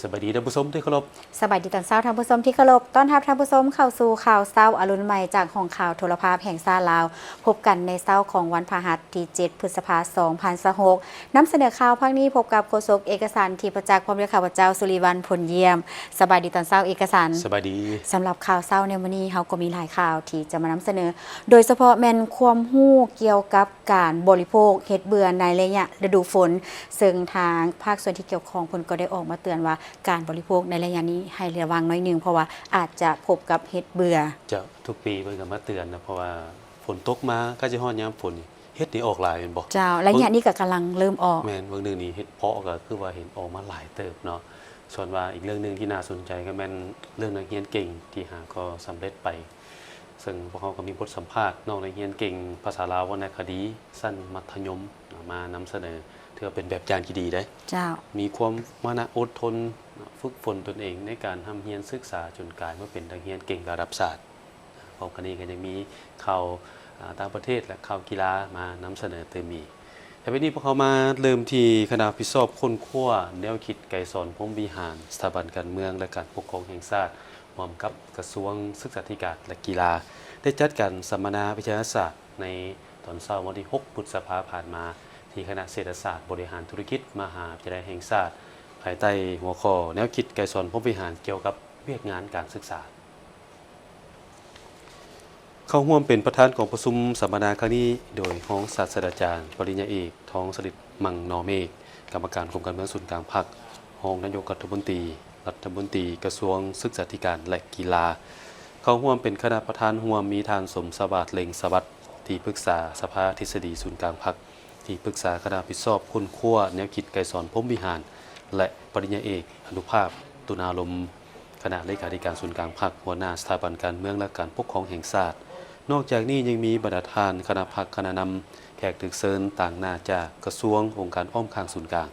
ສະບາຍດີທ່ານຜູ້ຊົມທີ່ເຄົາລົບ. ສະບາຍດີຕອນເຊົ້າທ່ານຜູ້ຊົມທີ່ເຄົາລົບ. ຕ້ອນຮັບທ່ານຜູ້ຊົມເຂົ້າສູ່ຂ່າວເຊົ້າອາລຸນໃໝ່ ຈາກຫ້ອງຂ່າວໂທລະພາບແຫ່ງຊາດລາວ. ພົບກັນໃນເຊົ້າຂອງວັນພະຫັດທີເຈັດ ພຶດສະພາ ສອງພັນຊາວຫົກ. ນຳສະເໜີຂ່າວພາກນີ້ ພົບກັບໂຄສົກເອກະສັນ ທິບປະຈັກ ພ້ອມດ້ວຍຂ້າພະເຈົ້າ ສຸລິວັນ ພົນຢ້ຽມ. ສະບາຍດີຕອນເຊົ້າເອກະສັນ. ສະບາຍດີ. ສຳລັບຂ່າວເຊົ້າໃນມື້ນີ້ ເຮົາກໍມີຫຼາຍຂ່າວທີ່ຈະມານຳສະເໜີ, ໂດຍສະເພາະແມ່ນຄວາມຮູ້ກ່ຽວກັບ ການບໍລິໂພກເຫັດເບື່ອໃນໄລຍະລະດູຝົນ, ເຊິ່ງທາງພາກສ່ວນທີ່ກ່ຽວຂ້ອງເພິ່ນກໍໄດ້ອອກມາເຕືອນວ່າ ການບໍລິໂພກໃນໄລຍະນີ້ໃຫ້ລະວັງໜ້ອຍໜຶ່ງ ເພາະວ່າອາດຈະພົບກັບເຫັດເບື່ອ. ເຈົ້າ, ທຸກປີເພິ່ນກໍມາເຕືອນນະ, ເພາະວ່າຝົນຕົກມາ ໃກ້ຊິຮອດຍາມຝົນນີ້ ເຫັດນີ້ອອກຫຼາຍແມ່ນບໍ່? ເຈົ້າ, ໄລຍະນີ້ກໍກຳລັງເລີ່ມອອກ. ແມ່ນ, ເບິ່ງໜຶ່ງນີ້ເຫັດເປາະກໍຄືວ່າເຫັນອອກມາຫຼາຍເຕີບເນາະ. ສ່ວນວ່າອີກເລື່ອງໜຶ່ງທີ່ໜ້າສົນໃຈກໍແມ່ນເລື່ອງນັກຮຽນເກັ່ງທີ່ຫາກໍສຳເລັດໄປ. ເຊິ່ງພວກເຮົາກໍມີບົດສຳພາດນ້ອງນັກຮຽນເກັ່ງພາສາລາວວັນນະຄະດີຊັ້ນມັດທະຍົມມານຳສະເໜີ, ຖືວ່າເປັນແບບຢ່າງທີ່ດີເດ້. ເຈົ້າ. ມີຄວາມມານະອົດທົນ, ຝຶກຝົນຕົນເອງໃນການຮ່ຳຮຽນສຶກສາ ຈົນກາຍມາເປັນນັກຮຽນເກັ່ງລະດັບຊາດ. ພ້ອມກັນນີ້ກໍຍັງມີຂ່າວ ອາ ຕ່າງປະເທດ ແລະ ຂ່າວກິລາມານຳສະເໜີຕື່ມອີກ. ແຕ່ບັດນີ້ພວກເຮົາມາເລີ່ມທີ່ຄະນະຮັບຜິດຊອບຄົ້ນຄວ້າແນວຄິດໄກສອນ ພົມວິຫານ, ສະຖາບັນການເມືອງ ແລະ ການປົກຄອງແຫ່ງຊາດ ຮ່ວມກັບກະຊວງສຶກສາທິການ ແລະ ກິລາ ໄດ້ຈັດການສຳມະນາວິທະຍາສາດໃນຕອນເຊົ້າວັນທີຫົກ ພຶດສະພາຜ່ານມາ ທີ່ຄະນະເສດຖະສາດບໍລິຫານທຸລະກິດ ມະຫາວິທະຍາໄລແຫ່ງຊາດ ພາຍໃຕ້ຫົວຂໍ້ແນວຄິດໄກສອນພົມວິຫານກ່ຽວກັບວຽກງານການສຶກສາ. ເຂົ້າຮ່ວມເປັນປະທານກອງປະຊຸມສຳມະນາຄັ້ງນີ້ ໂດຍຮອງສາດສະດາຈານ ປະລິນຍາເອກ ທອງສະລິດ ມັງນໍເມກ, ກຳມະການກົມການເມືອງສູນກາງພັກ, ຮອງນາຍົກລັດຖະມົນຕີ, ລັດຖະມົນຕີກະຊວງສຶກສາທິການ ແລະ ກິລາ. ເຂົ້າຮ່ວມເປັນຄະນະປະທານຮ່ວມມີທ່ານ ສົມສະຫວາດ ເລັງສະຫວັດ, ທີ່ປຶກສາສະພາທິດສະດີສູນກາງພັກ, ທີ່ປຶກສາຄະນະຮັບຜິດຊອບຄົ້ນຄວ້າແນວຄິດໄກສອນພົມວິຫານ ແລະ ປະລິນຍາເອກ ອະນຸພາບ ຕຸນາລົມ, ຄະນະເລຂາທິການສູນກາງພັກ, ຫົວໜ້າສະຖາບັນການເມືອງ ແລະ ການປົກຄອງແຫ່ງຊາດ. ນອກຈາກນີ້ຍັງມີບັນດາທ່ານຄະນະພັກ, ຄະນະນຳ, ແຂກຖືກເຊີນຕາງໜ້າຈາກກະຊວງ, ອົງການອ້ອມຂ້າງສູນກາງ,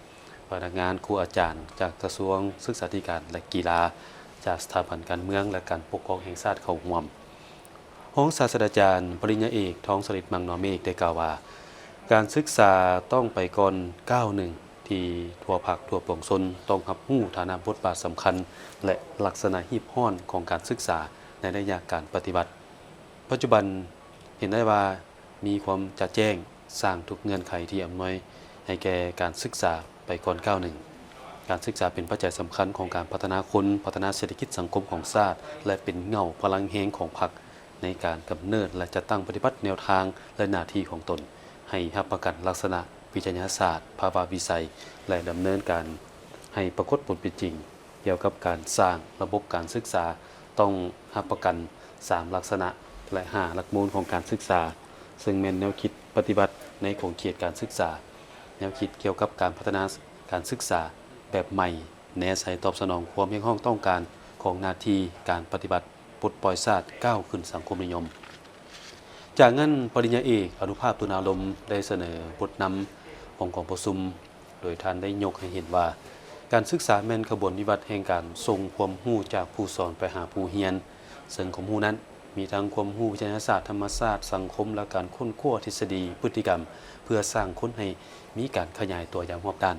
ພະນັກງານ, ຄູອາຈານຈາກກະຊວງສຶກສາທິການ ແລະ ກິລາ, ຈາກສະຖາບັນການເມືອງ ແລະ ການປົກຄອງແຫ່ງຊາດເຂົ້າຮ່ວມ. ຮອງສາດສະດາຈານ ປະລິນຍາເອກ ທອງສະລິດ ມັງນໍເມກ ໄດ້ກ່າວວ່າ ການສຶກສາຕ້ອງໄປກ່ອນກ້າວໜຶ່ງ ທີ່ທົ່ວພັກທົ່ວປວງຊົນຕ້ອງຮັບຮູ້ຖານະບົດບາດສຳຄັນ ແລະ ລັກສະນະຮີບຮ້ອນຂອງການສຶກສາໃນໄລຍະການປະຕິບັດ. ປັດຈຸບັນເຫັນໄດ້ວ່າມີຄວາມຈະແຈ້ງ, ສ້າງທຸກເງື່ອນໄຂທີ່ອຳນວຍໃຫ້ແກ່ການສຶກສາໄປກ່ອນກ້າວໜຶ່ງ. ການສຶກສາເປັນປັດໄຈສຳຄັນຂອງການພັດທະນາຄົນ, ພັດທະນາເສດຖະກິດສັງຄົມຂອງຊາດ ແລະ ເປັນເຫງົ້າພະລັງແຮງຂອງພັກ ໃນການກຳເນີດ ແລະ ຈັດຕັ້ງປະຕິບັດແນວທາງ ແລະ ໜ້າທີ່ຂອງຕົນ ໃຫ້ຮັບປະກັນລັກສະນະວິທະຍາສາດ, ພາວະວິໄສ ແລະ ດຳເນີນການໃຫ້ປາກົດຜົນເປັນຈິງ. ກ່ຽວກັບການສ້າງລະບົບການສຶກສາ ຕ້ອງຮັບປະກັນສາມລັກສະນະ ແລະ ຫ້າຫຼັກມູນຂອງການສຶກສາ, ເຊິ່ງແມ່ນແນວຄິດປະຕິບັດໃນຂົງເຂດການສຶກສາ, ແນວຄິດກ່ຽວກັບການພັດທະນາການສຶກສາແບບໃໝ່, ແນໃສ່ຕອບສະໜອງຄວາມຮຽກຮ້ອງຕ້ອງການຂອງໜ້າທີ່ການປະຕິບັດ ປົດປ່ອຍຊາດກ້າວຂຶ້ນສັງຄົມນິຍົມ. ຈາກນັ້ນ ປະລິນຍາເອກ ອະນຸພາບ ຕຸນາລົມ ໄດ້ສະເໜີບົດນຳຂອງກອງປະຊຸມ, ໂດຍທ່ານໄດ້ຍົກໃຫ້ເຫັນວ່າ ການສຶກສາແມ່ນຂະບວນວິວັດແຫ່ງການສົ່ງຄວາມຮູ້ຈາກຜູ້ສອນໄປຫາຜູ້ຮຽນ, ເຊິ່ງຄວາມຮູ້ນັ້ນມີທັງຄວາມຮູ້ວິທະຍາສາດ, ທຳມະຊາດ, ສັງຄົມ ແລະ ການຄົ້ນຄວ້າທິດສະດີພຶດຕິກຳ ເພື່ອສ້າງຄົນໃຫ້ມີການຂະຫຍາຍຕົວຢ່າງຮອບດ້ານ.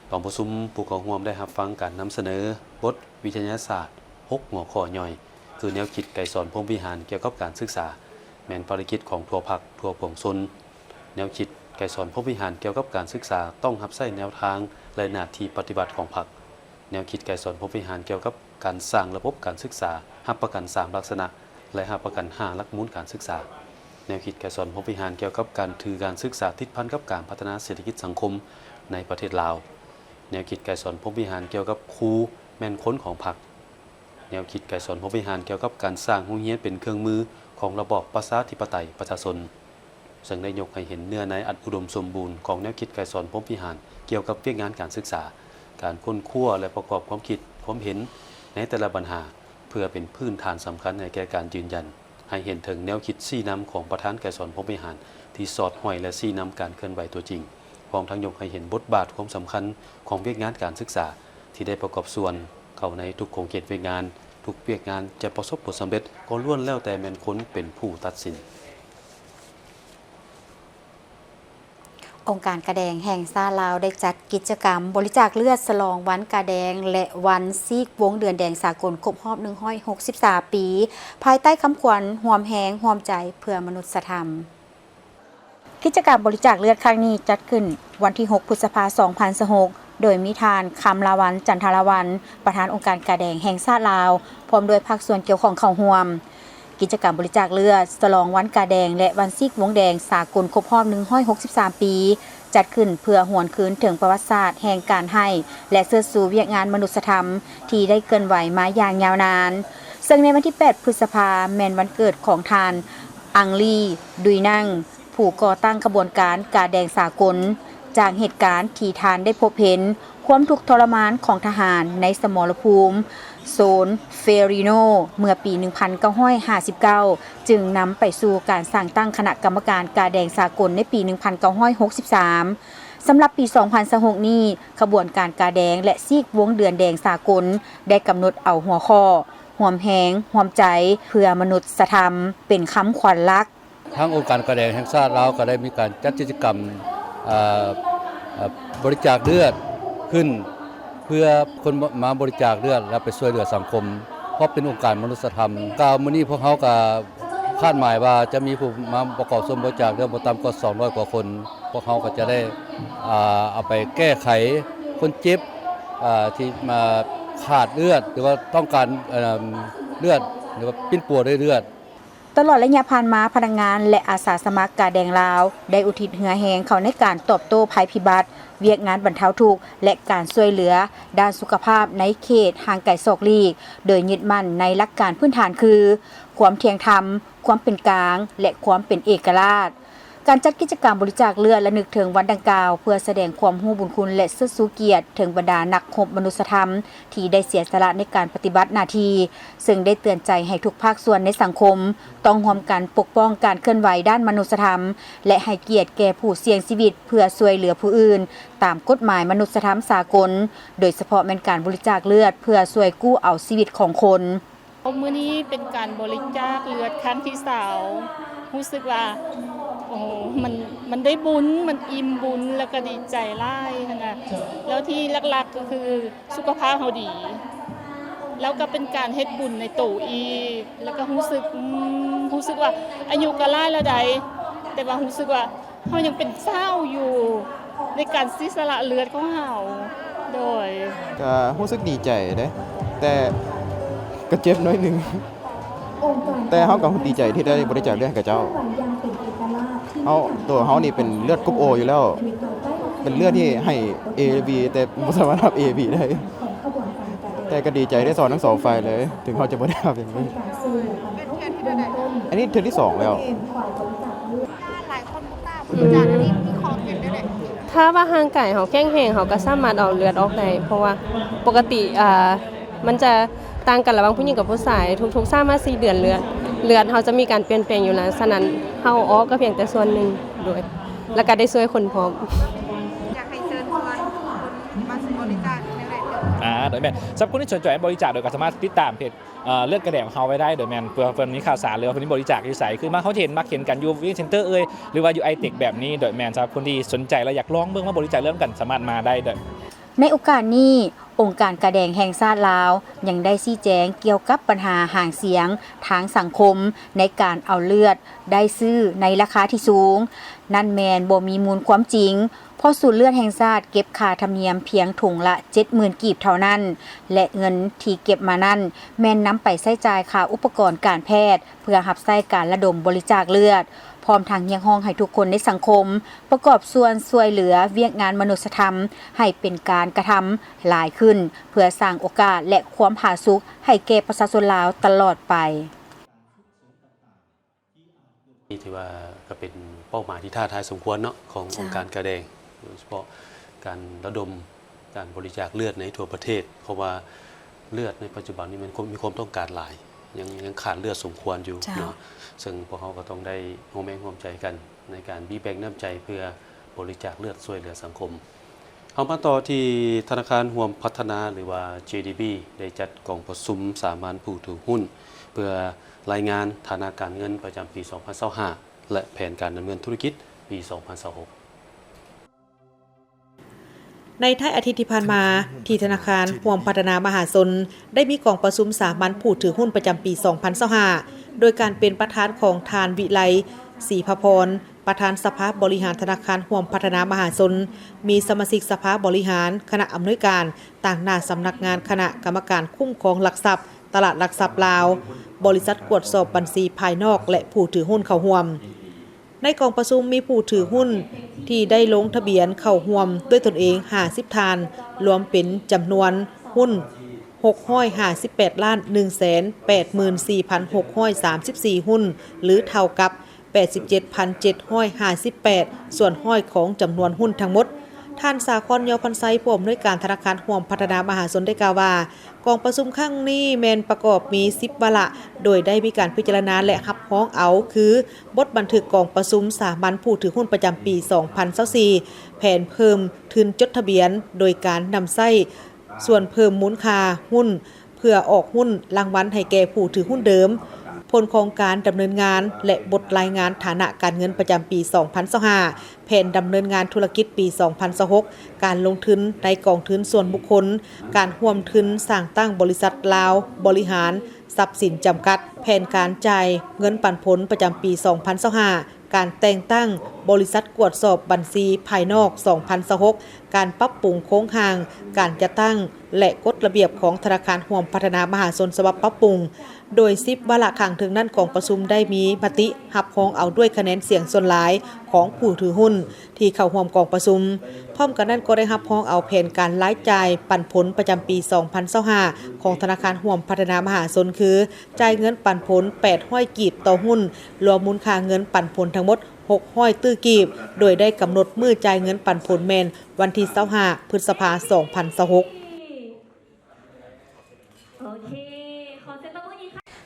ກອງປະຊຸມຜູ້ເຂົ້າຮ່ວມໄດ້ຮັບຟັງການນຳສະເໜີບົດວິທະຍາສາດຫົກຫົວຂໍ້ຍ່ອຍ ຄື ແນວຄິດໄກສອນພົມວິຫານກ່ຽວກັບການສຶກສາ ແມ່ນພາລະກິດຂອງທົ່ວພັກທົ່ວປວງຊົນ, ແນວຄິດໄກສອນພົມວິຫານກ່ຽວກັບການສຶກສາ ຕ້ອງຮັບໃຊ້ແນວທາງ ແລະ ໜ້າທີ່ປະຕິບັດຂອງພັກ, ແນວຄິດໄກສອນພົມວິຫານກ່ຽວກັບການສ້າງລະບົບການສຶກສາ ຮັບປະກັນສາມລັກສະນະ ແລະ ຮັບປະກັນຫ້າຫຼັກມູນການສຶກສາ, ແນວຄິດໄກສອນພົມວິຫານກ່ຽວກັບການຖືການສຶກສາຕິດພັນກັບການພັດທະນາເສດຖະກິດສັງຄົມໃນປະເທດລາວ, ແນວຄິດໄກສອນພົມວິຫານກ່ຽວກັບຄູແມ່ນຄົນຂອງພັກ, ແນວຄິດໄກສອນພົມວິຫານກ່ຽວກັບການສ້າງໂຮງຮຽນເປັນເຄື່ອງມືຂອງລະບອບປະຊາທິປະໄຕປະຊາຊົນ. ເຊິ່ງໄດ້ຍົກໃຫ້ເຫັນເນື້ອໃນອັນອຸດົມສົມບູນຂອງແນວຄິດໄກສອນພົມວິຫານກ່ຽວກັບວຽກງານການສຶກສາ, ການຄົ້ນຄວ້າ ແລະ ປະກອບຄວາມຄິດຄວາມເຫັນໃນແຕ່ລະບັນຫາ ເພື່ອເປັນພື້ນຖານສຳຄັນໃຫ້ແກ່ການຢືນຢັນໃຫ້ເຫັນເຖິງແນວຄິດຊີ້ນຳຂອງປະທານໄກສອນພົມວິຫານທີ່ສອດຫ້ອຍ ແລະ ຊີ້ນຳການເຄື່ອນໄຫວຕົວຈິງ, ພ້ອມທັງຍົກໃຫ້ເຫັນບົດບາດຄວາມສຳຄັນຂອງວຽກງານການສຶກສາທີ່ໄດ້ປະກອບສ່ວນເຂົ້າໃນທຸກຂົງເຂດວຽກງານ. ທຸກວຽກງານຈະປະສົບຜົນສຳເລັດກໍລ້ວນແລ້ວແຕ່ແມ່ນຄົນເປັນຜູ້ຕັດສິນ. ອົງການກາແດງແຫ່ງຊາດລາວ ໄດ້ຈັດກິດຈະກຳບໍລິຈາກເລືອດສະຫຼອງວັນກາແດງ ແລະ ວັນຊີກວົງເດືອນແດງສາກົນຄົບຮອບໜຶ່ງຮ້ອຍຫົກສິບສາມປີ ພາຍໃຕ້ຄຳຂວັນ ຮ່ວມແຮງຮ່ວມໃຈເພື່ອມະນຸດສະທຳ. ກິດຈະກຳບໍລິຈາກເລືອດຄັ້ງນີ້ຈັດຂຶ້ນວັນທີຫົກ ພຶດສະພາ ສອງພັນຊາວຫົກ ໂດຍມີທ່ານ ຄຳລາວັນ ຈັນທະລາວັນ ປະທານອົງການກາແດງແຫ່ງຊາດລາວ ພ້ອມດ້ວຍພາກສ່ວນກ່ຽວຂ້ອງເຂົ້າຮ່ວມ. ກິດຈະກຳບໍລິຈາກເລືອດສະຫຼອງວັນກາແດງ ແລະ ວັນຊີກວົງແດງສາກົນຄົບຮອບໜຶ່ງຮ້ອຍຫົກສິບສາມປີ ຈັດຂຶ້ນເພື່ອຫວນຄືນເຖິງປະຫວັດສາດແຫ່ງການໃຫ້ ແລະ ເຊີດຊູວຽກງານມະນຸດສະທຳທີ່ໄດ້ເຄື່ອນໄຫວມາຢ່າງຍາວນານ. ເຊິ່ງໃນວັນທີແປດ ພຶດສະພາ ແມ່ນວັນເກີດຂອງທ່ານ ອັງລີ ດຸຍນັງ ຜູ້ກໍ່ຕັ້ງຂະບວນການກາແດງສາກົນ. ຈາກເຫດການທີ່ທ່ານໄດ້ພົບເຫັນຄວາມທຸກທໍລະມານຂອງທະຫານໃນສະໝໍລະພູມໂຊນເຟຣີໂນ ເມື່ອປີໜຶ່ງພັນເກົ້າຮ້ອຍຫ້າສິບເກົ້າ ຈຶ່ງນຳໄປສູ່ການສ້າງຕັ້ງຄະນະກຳມະການກາແດງສາກົນໃນປີໜຶ່ງພັນເກົ້າຮ້ອຍຫົກສິບສາມ. ສຳລັບປີສອງພັນຊາວຫົກນີ້, ຂະບວນການກາແດງ ແລະ ຊີກວົງເດືອນແດງສາກົນ ໄດ້ກຳນົດເອົາຫົວຂໍ້ ຮ່ວມແຮງຮ່ວມໃຈເພື່ອມະນຸດສະທຳ ເປັນຄຳຂວັນຫຼັກ. ທາງອົງການກາແດງແຫ່ງຊາດລາວກໍໄດ້ມີການຈັດກິດຈະກຳ ເອີ່ ເອີ່ ບໍລິຈາກເລືອດຂຶ້ນ ເພື່ອຄົນມາ ມາບໍລິຈາກເລືອດ ແລ້ວໄປຊ່ວຍເຫຼືອສັງຄົມ ເພາະເປັນອົງການມະນຸດສະທຳ. ກໍມື້ນີ້ພວກເຮົາກໍຄາດໝາຍວ່າຈະມີຜູ້ມາປະກອບສ່ວນບໍລິຈາກເລືອດບໍ່ຕ່ຳກວ່າສອງຮ້ອຍກວ່າຄົນ. ພວກເຮົາກໍຈະໄດ້ ອ່າ ເອົາໄປແກ້ໄຂຄົນເຈັບ ອ່າ ທີ່ມາຂາດເລືອດ ຫຼືວ່າຕ້ອງການ ເອີ່ມ ເລືອດ ຫຼືວ່າປິ່ນປົວດ້ວຍເລືອດ. ຕະຫຼອດໄລຍະຜ່ານມາ, ພະນັກງານ ແລະ ອາສາສະໝັກກາແດງລາວ ໄດ້ອຸທິດເຫື່ອແຮງເຂົ້າໃນການຕອບໂຕ້ໄພພິບັດ, ວຽກງານບັນເທົາທຸກ ແລະ ການຊ່ວຍເຫຼືອດ້ານສຸຂະພາບໃນເຂດຫ່າງໄກສອກຫຼີກ, ໂດຍຍຶດໝັ້ນໃນຫຼັກການພື້ນຖານຄື ຄວາມທ່ຽງທຳ, ຄວາມເປັນກາງ ແລະ ຄວາມເປັນເອກະລາດ. ການຈັດກິດຈະກຳບໍລິຈາກເລືອດລະນຶກເຖິງວັນດັ່ງກ່າວ ເພື່ອສະແດງຄວາມຮູ້ບຸນຄຸນ ແລະ ເຊີດຊູກຽດເຖິງບັນດານັກຮົບມະນຸດສະທຳ ທີ່ໄດ້ເສຍສະຫຼະໃນການປະຕິບັດໜ້າທີ່, ເຊິ່ງໄດ້ເຕືອນໃຈໃຫ້ທຸກພາກສ່ວນໃນສັງຄົມ ຕ້ອງຮ່ວມກັນປົກປ້ອງການເຄື່ອນໄຫວດ້ານມະນຸດສະທຳ ແລະ ໃຫ້ກຽດແກ່ຜູ້ສ່ຽງຊີວິດເພື່ອຊ່ວຍເຫຼືອຜູ້ອື່ນ ຕາມກົດໝາຍມະນຸດສະທຳສາກົນ, ໂດຍສະເພາະແມ່ນການບໍລິຈາກເລືອດເພື່ອຊ່ວຍກູ້ເອົາຊີວິດຂອງຄົນ. ມື້ນີ້ເປັນການບໍລິຈາກເລືອດຄັ້ງທີສາມ ຮູ້ສຶກວ່າ ໂອ້ໂຫ ມັນ ມັນໄດ້ບຸນ ມັນອີ່ມບຸນ ແລ້ວກໍດີໃຈຫຼາຍຫັ້ນນະ. ແລ້ວທີ່ຫຼັກໆກໍຄືສຸຂະພາບເຮົາດີ ແລ້ວກໍເປັນການເຮັດບຸນໃນໂຕອີກ ແລ້ວກໍຮູ້ສຶກ ອືມ ຮູ້ສຶກວ່າອາຍຸກໍຫຼາຍແລ້ວໃດ ແຕ່ວ່າຮູ້ສຶກວ່າ ເຮົາຍັງເປັນສາວຢູ່ ໃນການເສຍສະຫຼະເລືອດຂອງເຮົາ. ໂດຍ ກະຮູ້ສຶກດີໃຈເດ້ ແຕ່ກະເຈັບໜ້ອຍໜຶ່ງ ແຕ່ເຮົາກະດີໃຈທີ່ໄດ້ບໍລິຈາກເລືອດໃຫ້ເຂົາເຈົ້າ. ເຮົາ ໂຕເຮົານີ້ເປັນເລືອດກົບໂອຢູ່ແລ້ວ ເປັນເລືອດທີ່ໃຫ້ເອບີ ແຕ່ບໍ່ສາມາດຮັບເອບີໄດ້ ແຕ່ກະດີໃຈໄດ້ຊອນທັງສອງຝ່າຍເລີຍ ເຖິງເຮົາຈະບໍ່ໄດ້ຮັບຢ່າງນີ້. ອັນນີ້ເທື່ອທີສອງແລ້ວ. ຫຼາຍຄົນບໍ່ກ້າບໍລິຈາກ ອັນນີ້ມີຂໍ້ເປັນແນວໃດ? ຖ້າວ່າຮ່າງກາຍເຮົາແຂງແຮງ ເຮົາກໍສາມາດເອົາເລືອດອອກໄດ້ ເພາະວ່າປົກກະຕິ ອ່າ ມັນຈະຕ່າງກັນລະຫວ່າງຜູ້ຍິງກັບຜູ້ຊາຍ ທຸກໆສາມຫາສີ່ເດືອນເລືອດ ເລືອດເຮົາຈະມີການປ່ຽນແປງຢູ່ແລ້ວ. ສະນັ້ນ ເຮົາອອກກໍພຽງແຕ່ສ່ວນໜຶ່ງ ໂດຍ ແລ້ວກໍໄດ້ຊ່ວຍຄົນພ້ອມ. ຢາກໃຫ້ເຊີນຊວນຄົນມາບໍລິຈາກແນວໃດ? ອ່າ ໂດຍແມ່ນ ສຳລັບຄົນທີ່ສົນໃຈບໍລິຈາກ ໂດຍກໍສາມາດຕິດຕາມເພຈ ເອີ່ ເລືອດກາແດງຂອງເຮົາໄວ້ໄດ້ ໂດຍແມ່ນເພື່ອເພິ່ນມີຂ່າວສານ ຫຼືວ່າເພິ່ນມີບໍລິຈາກຢູ່ໃສ ຄືມາເຮົາຈະເຫັນ ມັກເຫັນກັນຢູ່ວຽງເຊັນເຕີເອີຍ ຫຼືວ່າຢູ່ໄອເຕັກແບບນີ້ ໂດຍແມ່ນສຳລັບຄົນທີ່ສົນໃຈ ແລະ ຢາກລອງເບິ່ງມາບໍລິຈາກເລືອດນຳກັນ ສາມາດມາໄດ້ ໂດຍ. ໃນໂອກາດນີ້ ອົງການກາແດງແຫ່ງຊາດລາວ ຍັງໄດ້ຊີ້ແຈງກ່ຽວກັບບັນຫາຫາງສຽງທາງສັງຄົມ ໃນການເອົາເລືອດໄດ້ຊື້ໃນລາຄາທີ່ສູງ ນັ້ນແມ່ນບໍ່ມີມູນຄວາມຈິງ. ເພາະສູນເລືອດແຫ່ງຊາດເກັບຄ່າທຳນຽມພຽງຖົງລະເຈັດໝື່ນກີບເທົ່ານັ້ນ ແລະ ເງິນທີ່ເກັບມານັ້ນ ແມ່ນນຳໄປໃຊ້ຈ່າຍຄ່າອຸປະກອນການແພດ ເພື່ອຮັບໃຊ້ການລະດົມບໍລິຈາກເລືອດ, ພ້ອມທັງຮຽກຮ້ອງໃຫ້ທຸກຄົນໃນສັງຄົມປະກອບສ່ວນຊ່ວຍເຫຼືອວຽກງານມະນຸດສະທຳ ໃຫ້ເປັນການກະທຳຫຼາຍຂຶ້ນ ເພື່ອສ້າງໂອກາດ ແລະ ຄວາມຜາສຸກໃຫ້ແກ່ປະຊາຊົນລາວຕະຫຼອດໄປ. ນີ້ຖືວ່າກໍເປັນເປົ້າໝາຍທີ່ທ້າທາຍສົມຄວນເນາະ ຂອງ ເຈົ້າ ອົງການກາແດງ ໂດຍສະເພາະການລະດົມການບໍລິຈາກເລືອດໃນທົ່ວປະເທດ ເພາະວ່າເລືອດໃນປັດຈຸບັນນີ້ມັນມີຄວາມຕ້ອງການຫຼາຍ ຍັງ ຍັງຂາດເລືອດສົມຄວນຢູ່ ເຈົ້າ ເນາະ ເຊິ່ງພວກເຮົາກໍຕ້ອງໄດ້ຮ່ວມແຮງຮ່ວມໃຈກັນ ໃນການມີແບ່ງນ້ຳໃຈເພື່ອບໍລິຈາກເລືອດຊ່ວຍເຫຼືອສັງຄົມ. ເຮົາມາຕໍ່ທີ່ທະນາຄານຮ່ວມພັດທະນາ ຫຼືວ່າ ເຈດີບີ ໄດ້ຈັດກອງປະຊຸມສາມັນຜູ້ຖືຫຸ້ນ ເພື່ອລາຍງານຖານະການເງິນປະຈຳປີສອງພັນຊາວຫ້າ ແລະ ແຜນການດຳເນີນທຸລະກິດປີສອງພັນຊາວຫົກ. ໃນທ້າຍອາທິດທີ່ຜ່ານມາ, ທີ່ທະນາຄານຮ່ວມພັດທະນາມະຫາຊົນ ໄດ້ມີກອງປະຊຸມສາມັນຜູ້ຖືຮຸ້ນປະຈຳປີສອງພັນຊາວຫ້າ ໂດຍການເປັນປະທານຂອງທ່ານ ວິໄລ ສີພະພອນ, ປະທານສະພາບໍລິຫານທະນາຄານຮ່ວມພັດທະນາມະຫາຊົນ, ມີສະມາຊິກສະພາບໍລິຫານ, ຄະນະອຳນວຍການ, ຕາງໜ້າສຳນັກງານຄະນະກຳມະການຄຸ້ມຄອງຫຼັກຊັບ, ຕະຫຼາດຫຼັກຊັບລາວ, ບໍລິສັດກວດສອບບັນຊີພາຍນອກ ແລະ ຜູ້ຖືຮຸ້ນເຂົ້າຮ່ວມ. ໃນກອງປະຊຸມມີຜູ້ຖືຮຸ້ນທີ່ໄດ້ລົງທະບຽນເຂົ້າຮ່ວມດ້ວຍຕົນເອງຫ້າສິບທ່ານ, ລວມເປັນຈຳນວນຮຸ້ນຫົກຮ້ອຍຫ້າສິບແປດລ້ານໜຶ່ງແສນແປດໝື່ນສີ່ພັນຫົກຮ້ອຍສາມສິບສີ່ຮຸ້ນ ຫຼື ເທົ່າກັບ ແປດສິບເຈັດພັນເຈັດຮ້ອຍຫ້າສິບແປດສ່ວນຮ້ອຍຂອງຈຳນວນຮຸ້ນທັງໝົດ. ທ່ານ ສາຄອນ ຍໍພັນໄຊ, ຜູ້ອຳນວຍການທະນາຄານຮ່ວມພັດທະນາມະຫາຊົນ ໄດ້ກ່າວວ່າ, ກອງປະຊຸມຄັ້ງນີ້ແມ່ນປະກອບມີສິບວາລະ, ໂດຍໄດ້ມີການພິຈາລະນາ ແລະ ຮັບຮອງເອົາ ຄື ບົດບັນທຶກກອງປະຊຸມສາມັນຜູ້ຖືຮຸ້ນປະຈຳປີສອງພັນຊາວສີ່, ແຜນເພີ່ມທຶນຈົດທະບຽນໂດຍການນຳໃຊ້ສ່ວນເພີ່ມມູນຄ່າຮຸ້ນ ເພື່ອອອກຮຸ້ນລາງວັນໃຫ້ແກ່ຜູ້ຖືຮຸ້ນເດີມ, ຜົນຂອງການດຳເນີນງານ ແລະ ບົດລາຍງານຖານະການເງິນປະຈຳປີສອງພັນຊາວຫ້າ, ແຜນດຳເນີນງານທຸລະກິດປີສອງພັນຊາວຫົກ, ການລົງທຶນໃນກອງທຶນສ່ວນບຸກຄົນ, ການຮ່ວມທຶນສ້າງຕັ້ງບໍລິສັດລາວບໍລິຫານຊັບສິນຈຳກັດ, ແຜນການຈ່າຍເງິນປັນຜົນປະຈຳປີສອງພັນຊາວຫ້າ, ການແຕ່ງຕັ້ງບໍລິສັດກວດສອບບັນຊີພາຍນອກສອງພັນຊາວຫົກ, ການປັບປຸງໂຄງຮ່າງການຈັດຕັ້ງ ແລະ ກົດລະບຽບຂອງທະນາຄານຮ່ວມພັດທະນາມະຫາຊົນສະບັບປັບປຸງ. ໂດຍສິບວາລະຂ້າງເທິງນັ້ນ, ກອງປະຊຸມໄດ້ມີມະຕິຮັບຮອງເອົາດ້ວຍຄະແນນສຽງສ່ວນຫຼາຍຂອງຜູ້ຖືຮຸ້ນທີ່ເຂົ້າຮ່ວມກອງປະຊຸມ. ພ້ອມກັນນັ້ນກໍໄດ້ຮັບຮອງເອົາແຜນການລາຍຈ່າຍປັນຜົນປະຈຳປີສອງພັນຊາວຫ້າ ຂອງທະນາຄານຮ່ວມພັດທະນາມະຫາຊົນ ຄື ຈ່າຍເງິນປັນຜົນແປດຮ້ອຍກີບຕໍ່ຮຸ້ນ, ລວມມູນຄ່າເງິນປັນຜົນທັງໝົດຫົກຮ້ອຍຕື້ກີບ, ໂດຍໄດ້ກຳນົດມື້ຈ່າຍເງິນປັນຜົນແມ່ນວັນທີຊາວຫ້າ ພຶດສະພາ ສອງພັນຊາວຫົກ.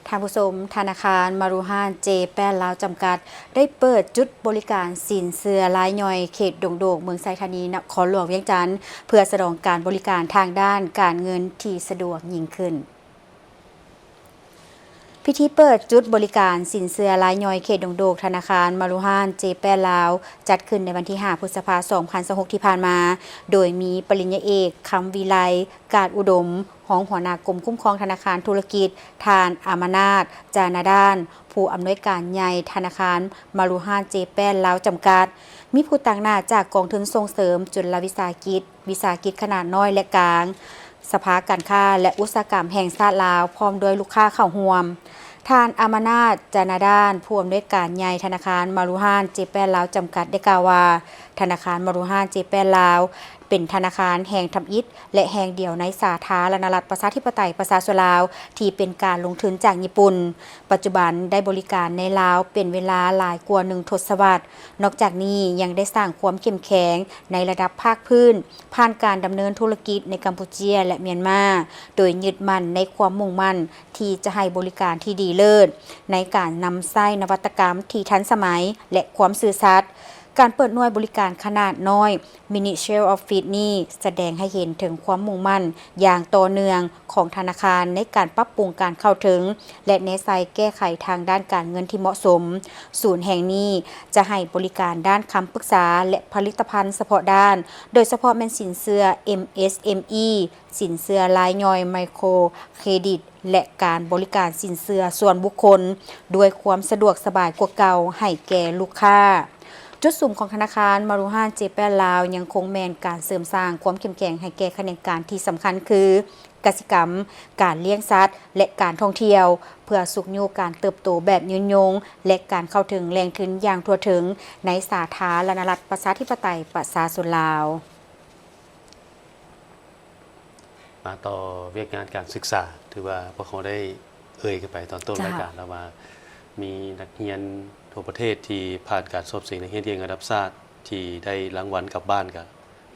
ທ່ານຜູ້ຊົມ, ທະນາຄານມາຣູຮານເຈແປນລາວຈຳກັດ ໄດ້ເປີດຈຸດບໍລິການສິນເຊື່ອລາຍຍ່ອຍເຂດດົງໂດກ ເມືອງໄຊທານີ ນະຄອນຫຼວງວຽງຈັນ ເພື່ອສະໜອງການບໍລິການທາງດ້ານການເງິນທີ່ສະດວກຍິ່ງຂຶ້ນ. ພິທີເປີດຈຸດບໍລິການສິນເຊື່ອລາຍຍ່ອຍເຂດດົງໂດກ ທະນາຄານມາຣູຮານເຈແປນລາວ ຈັດຂຶ້ນໃນວັນທີຫ້າ ພຶດສະພາ ສອງພັນຊາວຫົກ ທີ່ຜ່ານມາ, ໂດຍມີປະລິນຍາເອກ ຄຳວິໄລ ກາດອຸດົມ, ຮອງຫົວໜ້າກົມຄຸ້ມຄອງທະນາຄານທຸລະກິດ, ທ່ານ ອາມະນາດ ຈານາດານ, ຜູ້ອຳນວຍການໃຫຍ່ທະນາຄານມາຣູຮານເຈແປນລາວຈຳກັດ, ມີຜູ້ຕາງໜ້າຈາກກອງທຶນສົ່ງເສີມຈຸລະວິສາຫະກິດ, ວິສາຫະກິດຂະໜາດນ້ອຍ ແລະ ກາງ, ສະພາການຄ້າ ແລະ ອຸດສາຫະກຳແຫ່ງຊາດລາວ ພ້ອມດ້ວຍລູກຄ້າເຂົ້າຮ່ວມ. ທ່ານ ອາມະນາດ ຈານາດານ, ຜູ້ອຳນວຍການໃຫຍ່ທະນາຄານມາຣູຮານເຈແປນລາວຈຳກັດ ໄດ້ກ່າວວ່າ, ທະນາຄານມາຣູຮານເຈແປນລາວ ເປັນທະນາຄານແຫ່ງທຳອິດ ແລະ ແຫ່ງດຽວໃນສາທາລະນະລັດປະຊາທິປະໄຕປະຊາຊົນລາວ ທີ່ເປັນການລົງທຶນຈາກຍີ່ປຸ່ນ. ປັດຈຸບັນໄດ້ບໍລິການໃນລາວເປັນເວລາຫຼາຍກວ່າໜຶ່ງທົດສະວັດ. ນອກຈາກນີ້ຍັງໄດ້ສ້າງຄວາມເຂັ້ມແຂງໃນລະດັບພາກພື້ນ ຜ່ານການດຳເນີນທຸລະກິດໃນກຳປູເຈຍ ແລະ ມຽນມາ, ໂດຍຍຶດໝັ້ນໃນຄວາມມຸ່ງໝັ້ນທີ່ຈະໃຫ້ບໍລິການທີ່ດີເລີດ ໃນການນຳໃຊ້ນະວັດຕະກຳທີ່ທັນສະໄໝ ແລະ ຄວາມຊື່ສັດ. ການເປີດໜ່ວຍບໍລິການຂະໜາດນ້ອຍ Mini Shell Office ນີ້ສະແດງໃຫ້ເຫັນເຖິງຄວາມມຸ່ງໝັ້ນຢ່າງຕໍ່ເນື່ອງຂອງທະນາຄານໃນການປັບປຸງການເຂົ້າເຖິງ ແລະ ແນໃສ່ແກ້ໄຂທາງດ້ານການເງິນທີ່ເໝາະສົມ. ສູນແຫ່ງນີ້ຈະໃຫ້ບໍລິການດ້ານຄຳປຶກສາ ແລະ ຜະລິດຕະພັນສະເພາະດ້ານ, ໂດຍສະເພາະແມ່ນສິນເຊື່ອ ເອັມເອສເອັມອີ, ສິນເຊື່ອລາຍຍ່ອຍ ໄມໂຄຣເຄຣດິດ ແລະ ການບໍລິການສິນເຊື່ອສ່ວນບຸກຄົນ ດ້ວຍຄວາມສະດວກສະບາຍກວ່າເກົ່າໃຫ້ແກ່ລູກຄ້າ. ຈຸດສຸມຂອງທະນາຄານມາຣູຮານເຈແປນລາວ ຍັງຄົງແມ່ນການເສີມສ້າງຄວາມເຂັ້ມແຂງໃຫ້ແກ່ຂະແໜງການທີ່ສຳຄັນຄື ກະສິກຳ, ການລ້ຽງສັດ ແລະ ການທ່ອງທ່ຽວ, ເພື່ອຊຸກຍູ້ການເຕີບໂຕແບບຍືນຍົງ ແລະ ການເຂົ້າເຖິງແຫຼ່ງທຶນຢ່າງທົ່ວເຖິງໃນສາທາລະນະລັດປະຊາທິປະໄຕປະຊາຊົນລາວ. ມາຕໍ່ວຽກງານການສຶກສາ, ຖືວ່າພວກເຮົາໄດ້ເອີ່ຍກັນໄປຕອນຕົ້ນ ເຈົ້າ ລາຍການແລ້ວວ່າ ມີນັກຮຽນທົ່ວປະເທດທີ່ຜ່ານການສອບເສັງນັກຮຽນເກັ່ງລະດັບຊາດ ທີ່ໄດ້ລາງວັນກັບບ້ານກໍ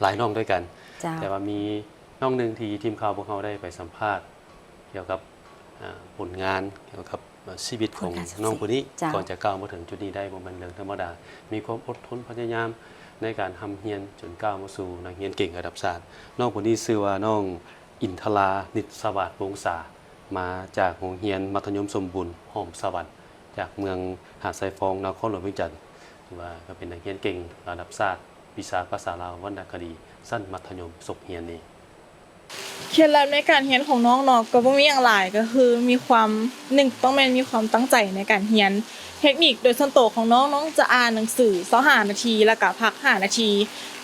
ຫຼາຍນ້ອງດ້ວຍກັນ. ເຈົ້າ ແຕ່ວ່າມີນ້ອງໜຶ່ງທີ່ທີມຂ່າວພວກເຮົາໄດ້ໄປສຳພາດ ກ່ຽວກັບ ອາ ຜົນງານ ກ່ຽວກັບ ອາ ຊີວິດຂອງນ້ອງຜູ້ນີ້ ເຈົ້າ ກ່ອນຈະກ້າວມາເຖິງຈຸດນີ້ໄດ້ ບໍ່ແມ່ນເລື່ອງທຳມະດາ, ມີຄວາມອົດທົນພະຍາຍາມໃນການຮ່ຳຮຽນ ຈົນກ້າວມາສູ່ນັກຮຽນເກັ່ງລະດັບຊາດ. ນ້ອງຜູ້ນີ້ຊື່ວ່າ ນ້ອງອິນທະລາ ນິດສະຫວາດວົງສາ, ມາຈາກໂຮງຮຽນມັດທະຍົມສົມບູນ ຫອມສະຫວັນ ຈາກເມືອງຫາດຊາຍຟອງ ນະຄອນຫຼວງວຽງຈັນ. ຖືວ່າກໍເປັນນັກຮຽນເກັ່ງລະດັບຊາດ ວິຊາພາສາລາວວັນນະຄະດີ ຊັ້ນມັດທະຍົມສົກຮຽນນີ້. ເຄັດລັບໃນການຮຽນຂອງນ້ອງເນາະ ກໍບໍ່ມີຫຍັງຫຼາຍ ກໍຄືມີຄວາມ ໜຶ່ງ ຕ້ອງແມ່ນມີຄວາມຕັ້ງໃຈໃນການຮຽນ. ເທັກນິກໂດຍສ່ວນໂຕຂອງນ້ອງ, ນ້ອງຈະອ່ານໜັງສືຊາວຫ້ານາທີ ແລ້ວກະພັກຫ້ານາທີ.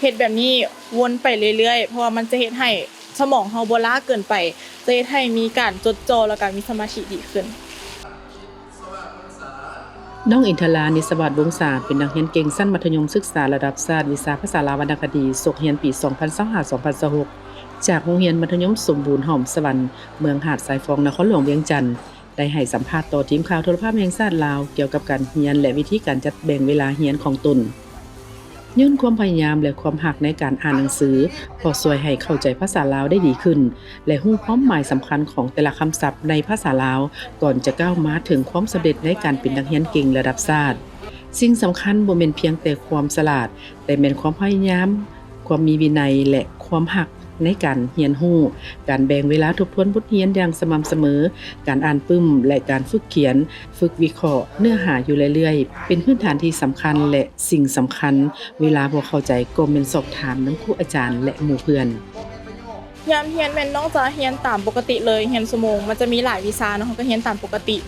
ເຮັດແບບນີ້ວົນໄປເລື້ອຍໆ ເພາະວ່າມັນຈະເຮັດໃຫ້ສະໝອງເຮົາບໍ່ລ້າເກີນໄປ, ຈະເຮັດໃຫ້ມີການຈົດຈ່ອ ແລ້ວກະມີສະມາທິດີຂຶ້ນ. ນ້ອງ ອິນທະລາ ນິດສະຫວາດວົງສາ ເປັນນັກຮຽນເກັ່ງຊັ້ນມັດທະຍົມສຶກສາລະດັບຊາດ ວິຊາພາສາລາວວັນນະຄະດີ ສົກຮຽນປີສອງພັນຊາວຫ້າ ສອງພັນຊາວຫົກ ຈາກໂຮງຮຽນມັດທະຍົມສົມບູນ ຫອມສະຫວັນ ເມືອງຫາດຊາຍຟອງ ນະຄອນຫຼວງວຽງຈັນ ໄດ້ໃຫ້ສຳພາດຕໍ່ທີມຂ່າວໂທລະພາບແຫ່ງຊາດລາວ ກ່ຽວກັບການຮຽນ ແລະ ວິທີການຈັດແບ່ງເວລາຮຽນຂອງຕົນ. ຍ້ອນຄວາມພະຍາຍາມ ແລະ ຄວາມຮັກໃນການອ່ານໜັງສື ກໍຊ່ວຍໃຫ້ເຂົ້າໃຈພາສາລາວໄດ້ດີຂຶ້ນ ແລະ ຮູ້ຄວາມໝາຍສຳຄັນຂອງແຕ່ລະຄຳສັບໃນພາສາລາວ ກ່ອນຈະກ້າວມາເຖິງຄວາມສຳເລັດໃນການເປັນນັກຮຽນເກັ່ງລະດັບຊາດ. ສິ່ງສຳຄັນບໍ່ແມ່ນພຽງແຕ່ຄວາມສະຫຼາດ, ແຕ່ແມ່ນຄວາມພະຍາຍາມ, ຄວາມມີວິໄນ ແລະ ຄວາມຮັກໃນການຮຽນຮູ້, ການແບ່ງເວລາທົບທວນບົດຮຽນຢ່າງສະໝ່ຳສະເໝີ, ການອ່ານປຶ້ມ ແລະ ການຝຶກຂຽນ, ຝຶກວິເຄາະເນື້ອຫາຢູ່ເລື້ອຍໆ ເປັນພື້ນຖານທີ່ສຳຄັນ ແລະ ສິ່ງສຳຄັນ ເວລາບໍ່ເຂົ້າໃຈກໍແມ່ນສອບຖາມນຳຄູອາຈານ ແລະ ໝູ່ເພື່ອນ. ຍາມຮຽນແມ່ນນ້ອງຈະຮຽນຕາມປົກກະຕິເລີຍ, ຮຽນຊົ່ວໂມງ ມັນຈະມີຫຼາຍວິຊາເນາະ, ເຮົາກໍຮຽນຕາມປົກກະຕິ.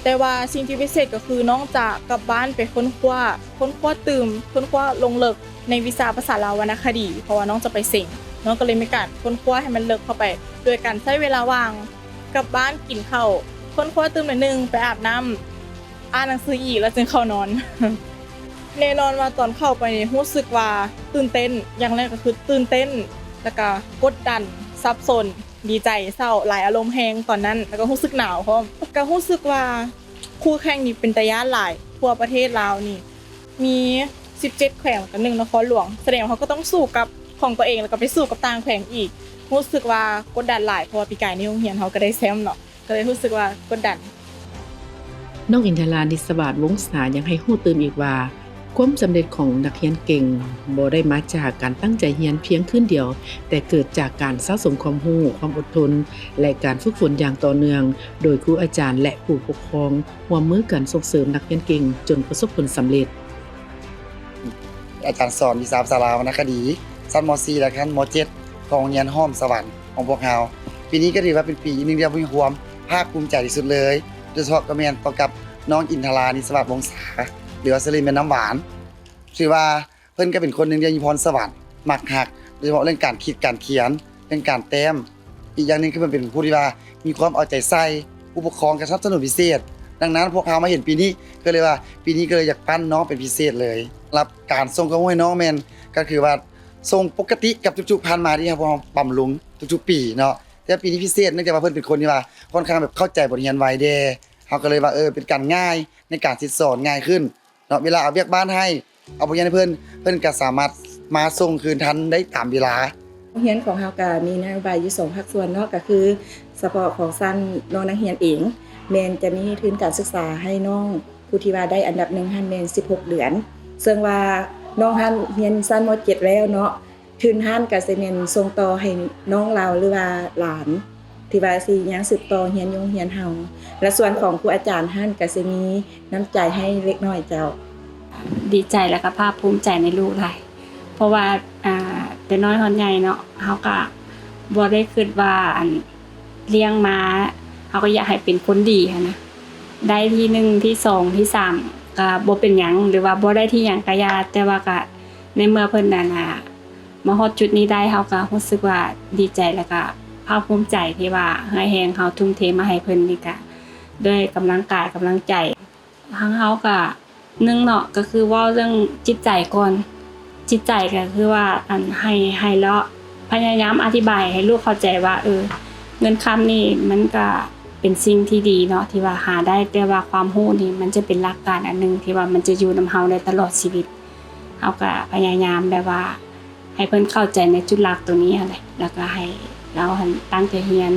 ແຕ່ວ່າສິ່ງທີ່ພິເສດກໍຄືນ້ອງຈະກັບບ້ານໄປຄົ້ນຄວ້າ, ຄົ້ນຄວ້າຕື່ມ, ຄົ້ນຄວ້າລົງເລິກໃນວິຊາພາສາລາວວັນນະຄະດີ, ເພາະວ່ານ້ອງຈະໄປເສັງ. ນ້ອງກໍເລີຍມີການຄົ້ນຄວ້າໃຫ້ມັນເລິກເຂົ້າໄປ ໂດຍການໃຊ້ເວລາວ່າງ ກັບບ້ານກິນເຂົ້າ, ຄົ້ນຄວ້າຕື່ມໜ້ອຍໜຶ່ງ, ໄປອາບນ້ຳ, ອ່ານໜັງສືອີກ ແລ້ວຈຶ່ງເຂົ້ານອນ. ແນ່ນອນວ່າຕອນເຂົ້າໄປນີ້ຮູ້ສຶກວ່າຕື່ນເຕັ້ນ, ຢ່າງແລກກໍຄືຕື່ນເຕັ້ນ ແລ້ວກະກົດດັນ, ສັບສົນ, ດີໃຈ, ເສົ້າ, ຫຼາຍອາລົມແຮງຕອນນັ້ນ, ແລ້ວກໍຮູ້ສຶກໜາວພ້ອມ. ກໍຮູ້ສຶກວ່າຄູ່ແຂ່ງນີ້ເປັນຕາຢ້ານຫຼາຍ, ທົ່ວປະເທດລາວນີ້ມີສິບເຈັດແຂວງ ແລ້ວກໍໜຶ່ງນະຄອນຫຼວງ, ສະແດງວ່າເຮົາກໍຕ້ອງສູ້ກັບຂອງຕົວເອງ ແລ້ວກໍໄປສູ້ກັບຕ່າງແຂວງອີກ. ຮູ້ສຶກວ່າກົດດັນຫຼາຍ ເພາະວ່າປີກາຍໃນໂຮງຮຽນເຮົາກໍໄດ້ແຊ້ມເນາະ. ກໍເລີຍຮູ້ສຶກວ່າກົດດັນ. ນ້ອງ ອິນທະລາ ນິດສະຫວາດ ວົງສາ ຍັງໃຫ້ຮູ້ຕື່ມອີກວ່າ ຄວາມສຳເລັດຂອງນັກຮຽນເກັ່ງບໍ່ໄດ້ມາຈາກການຕັ້ງໃຈຮຽນພຽງຄືນດຽວ, ແຕ່ເກີດຈາກການສະສົມຄວາມຮູ້, ຄວາມອົດທົນ ແລະ ການຝຶກຝົນຢ່າງຕໍ່ເນື່ອງ, ໂດຍຄູອາຈານ ແລະ ຜູ້ປົກຄອງຮ່ວມມືກັນສົ່ງເສີມນັກຮຽນເກັ່ງຈົນປະສົບຜົນສຳເລັດ. ອາຈານສອນວິຊາພາສາລາວວັນນະຄະດີ ຊັ້ນ ມ.ສີ່ ແລະ ຊັ້ນ ມ.ເຈັດ ຂອງໂຮງຮຽນຫອມສະຫວັນຂອງພວກເຮົາ. ປີນີ້ກໍຖືວ່າເປັນປີໜຶ່ງທີ່ມີຄວາມພາກພູມໃຈທີ່ສຸດເລີຍ, ໂດຍສະເພາະກໍແມ່ນຕໍ່ກັບນ້ອງ ອິນທະລາ ນິດສະຫວາດ ວົງສາ ຫຼືວ່າຊື່ຫຼິ້ນແມ່ນນ້ຳຫວານ. ຖືວ່າເພິ່ນກໍເປັນຄົນໜຶ່ງທີ່ມີພອນສະຫວັນ, ມັກຮັກ, ໂດຍສະເພາະເລື່ອງການຄິດການຂຽນ, ເລື່ອງການແຕ້ມ. ອີກຢ່າງໜຶ່ງຄືເພິ່ນເປັນຜູ້ທີ່ວ່າມີຄວາມເອົາໃຈໃສ່, ຜູ້ປົກຄອງກໍສະໜັບສະໜູນພິເສດ. ດັ່ງນັ້ນພວກເຮົາມາເຫັນປີນີ້ ກໍເລີຍວ່າ ປີນີ້ກໍເລີຍຢາກປັ້ນນ້ອງເປັນພິເສດເລີຍ. ສຳລັບການສົ່ງຄວາມຮູ້ໃຫ້ນ້ອງແມ່ນ ກໍຄືວ່າ ສົ່ງປົກກະຕິກັບທຸກໆຜ່ານມາທີ່ເຮົາ ພວກເຮົາບຳລຸງທຸກໆປີເນາະ, ແຕ່ວ່າປີນີ້ພິເສດ ເນື່ອງຈາກວ່າເພິ່ນເປັນຄົນທີ່ວ່າຄ່ອນຂ້າງແບບເຂົ້າໃຈບົດຮຽນໄວແດ່, ເຮົາກໍເລີຍວ່າ ເອີ ເປັນການງ່າຍໃນການສິດສອນ ງ່າຍຂຶ້ນເນາະ. ເວລາເອົາວຽກບ້ານໃຫ້ ເອົາບົດຮຽນໃຫ້ເພິ່ນ, ເພິ່ນກໍສາມາດມາສົ່ງຄືນທັນໄດ້ຕາມເວລາ. ໂຮງຮຽນຂອງເຮົາກໍມີນະໂຍບາຍຢູ່ສອງພາກສ່ວນເນາະ, ກໍຄືສະເພາະຂອງຊັ້ນນ້ອງນັກຮຽນເອງ ແມ່ນຈະມີທຶນການສຶກສາໃຫ້ນ້ອງ ຜູ້ທີ່ວ່າໄດ້ອັນດັບໜຶ່ງຫັ້ນແມ່ນສິບຫົກເດືອນ, ເຊິ່ງວ່ານ້ອງຫັ້ນຮຽນຊັ້ນ ມ.ເຈັດ ແລ້ວເນາະ, ທຶນຫັ້ນກໍຊິແມ່ນສົ່ງຕໍ່ໃຫ້ນ້ອງລາວ ຫຼືວ່າຫຼານ ທີ່ວ່າຊິຍັງສືບຕໍ່ຮຽນຢູ່ໂຮງຮຽນເຮົາ. ແລະ ສ່ວນຂອງຄູອາຈານຫັ້ນກໍຊິມີນ້ຳໃຈໃຫ້ເລັກນ້ອຍເຈົ້າ. ດີໃຈ ແລ້ວກໍພາກພູມໃຈໃນລູກຫຼາຍ. ເພາະວ່າ ອ່າ ແຕ່ນ້ອຍຮອດໃຫຍ່ເນາະ ເຮົາກະບໍ່ໄດ້ຄິດວ່າ ອັນ ລ້ຽງມາ ເຮົາກໍຢາກໃຫ້ເປັນຄົນດີຫັ້ນນະ, ໄດ້ທີໜຶ່ງ ທີສອງ ທີສາມ ກະບໍ່ເປັນຫຍັງ ຫຼືວ່າບໍ່ໄດ້ທີຫຍັງກະຢ່າ, ແຕ່ວ່າກະໃນເມື່ອເພິ່ນ ອັນ ນະ ມາຮອດຈຸດນີ້ໄດ້ ເຮົາກະຮູ້ສຶກວ່າດີໃຈ ແລ້ວກະພາກພູມໃຈທີ່ວ່າເຫື່ອແຮງເຮົາທຸ່ມເທມາໃຫ້ເພິ່ນນີ້ກະ ດ້ວຍກຳລັງກາຍ ກຳລັງໃຈ. ທາງເຮົາກະ ໜຶ່ງເນາະ ກໍຄືເວົ້າເລື່ອງຈິດໃຈກ່ອນ, ຈິດໃຈກໍຄືວ່າ ອັນ ໃຫ້ ໃຫ້ລະ ພະຍາຍາມອະທິບາຍໃຫ້ລູກເຂົ້າໃຈວ່າ ເອີ ເງິນຄຳນີ້ມັນກະເປັນສິ່ງທີ່ດີເນາະ ທີ່ວ່າຫາໄດ້, ແຕ່ວ່າຄວາມຮູ້ນີ້ມັນຈະເປັນຫຼັກການອັນໜຶ່ງທີ່ວ່າມັນຈະຢູ່ນຳເຮົາໄດ້ຕະຫຼອດຊີວິດ. ເຮົາກະພະຍາຍາມແບບວ່າ ໃຫ້ເພິ່ນເຂົ້າໃຈໃນຈຸດຫຼັກໂຕນີ້ຫັ້ນແຫຼະ ແລ້ວກໍໃຫ້ລາວຫັ້ນຕັ້ງໃຈຮຽນ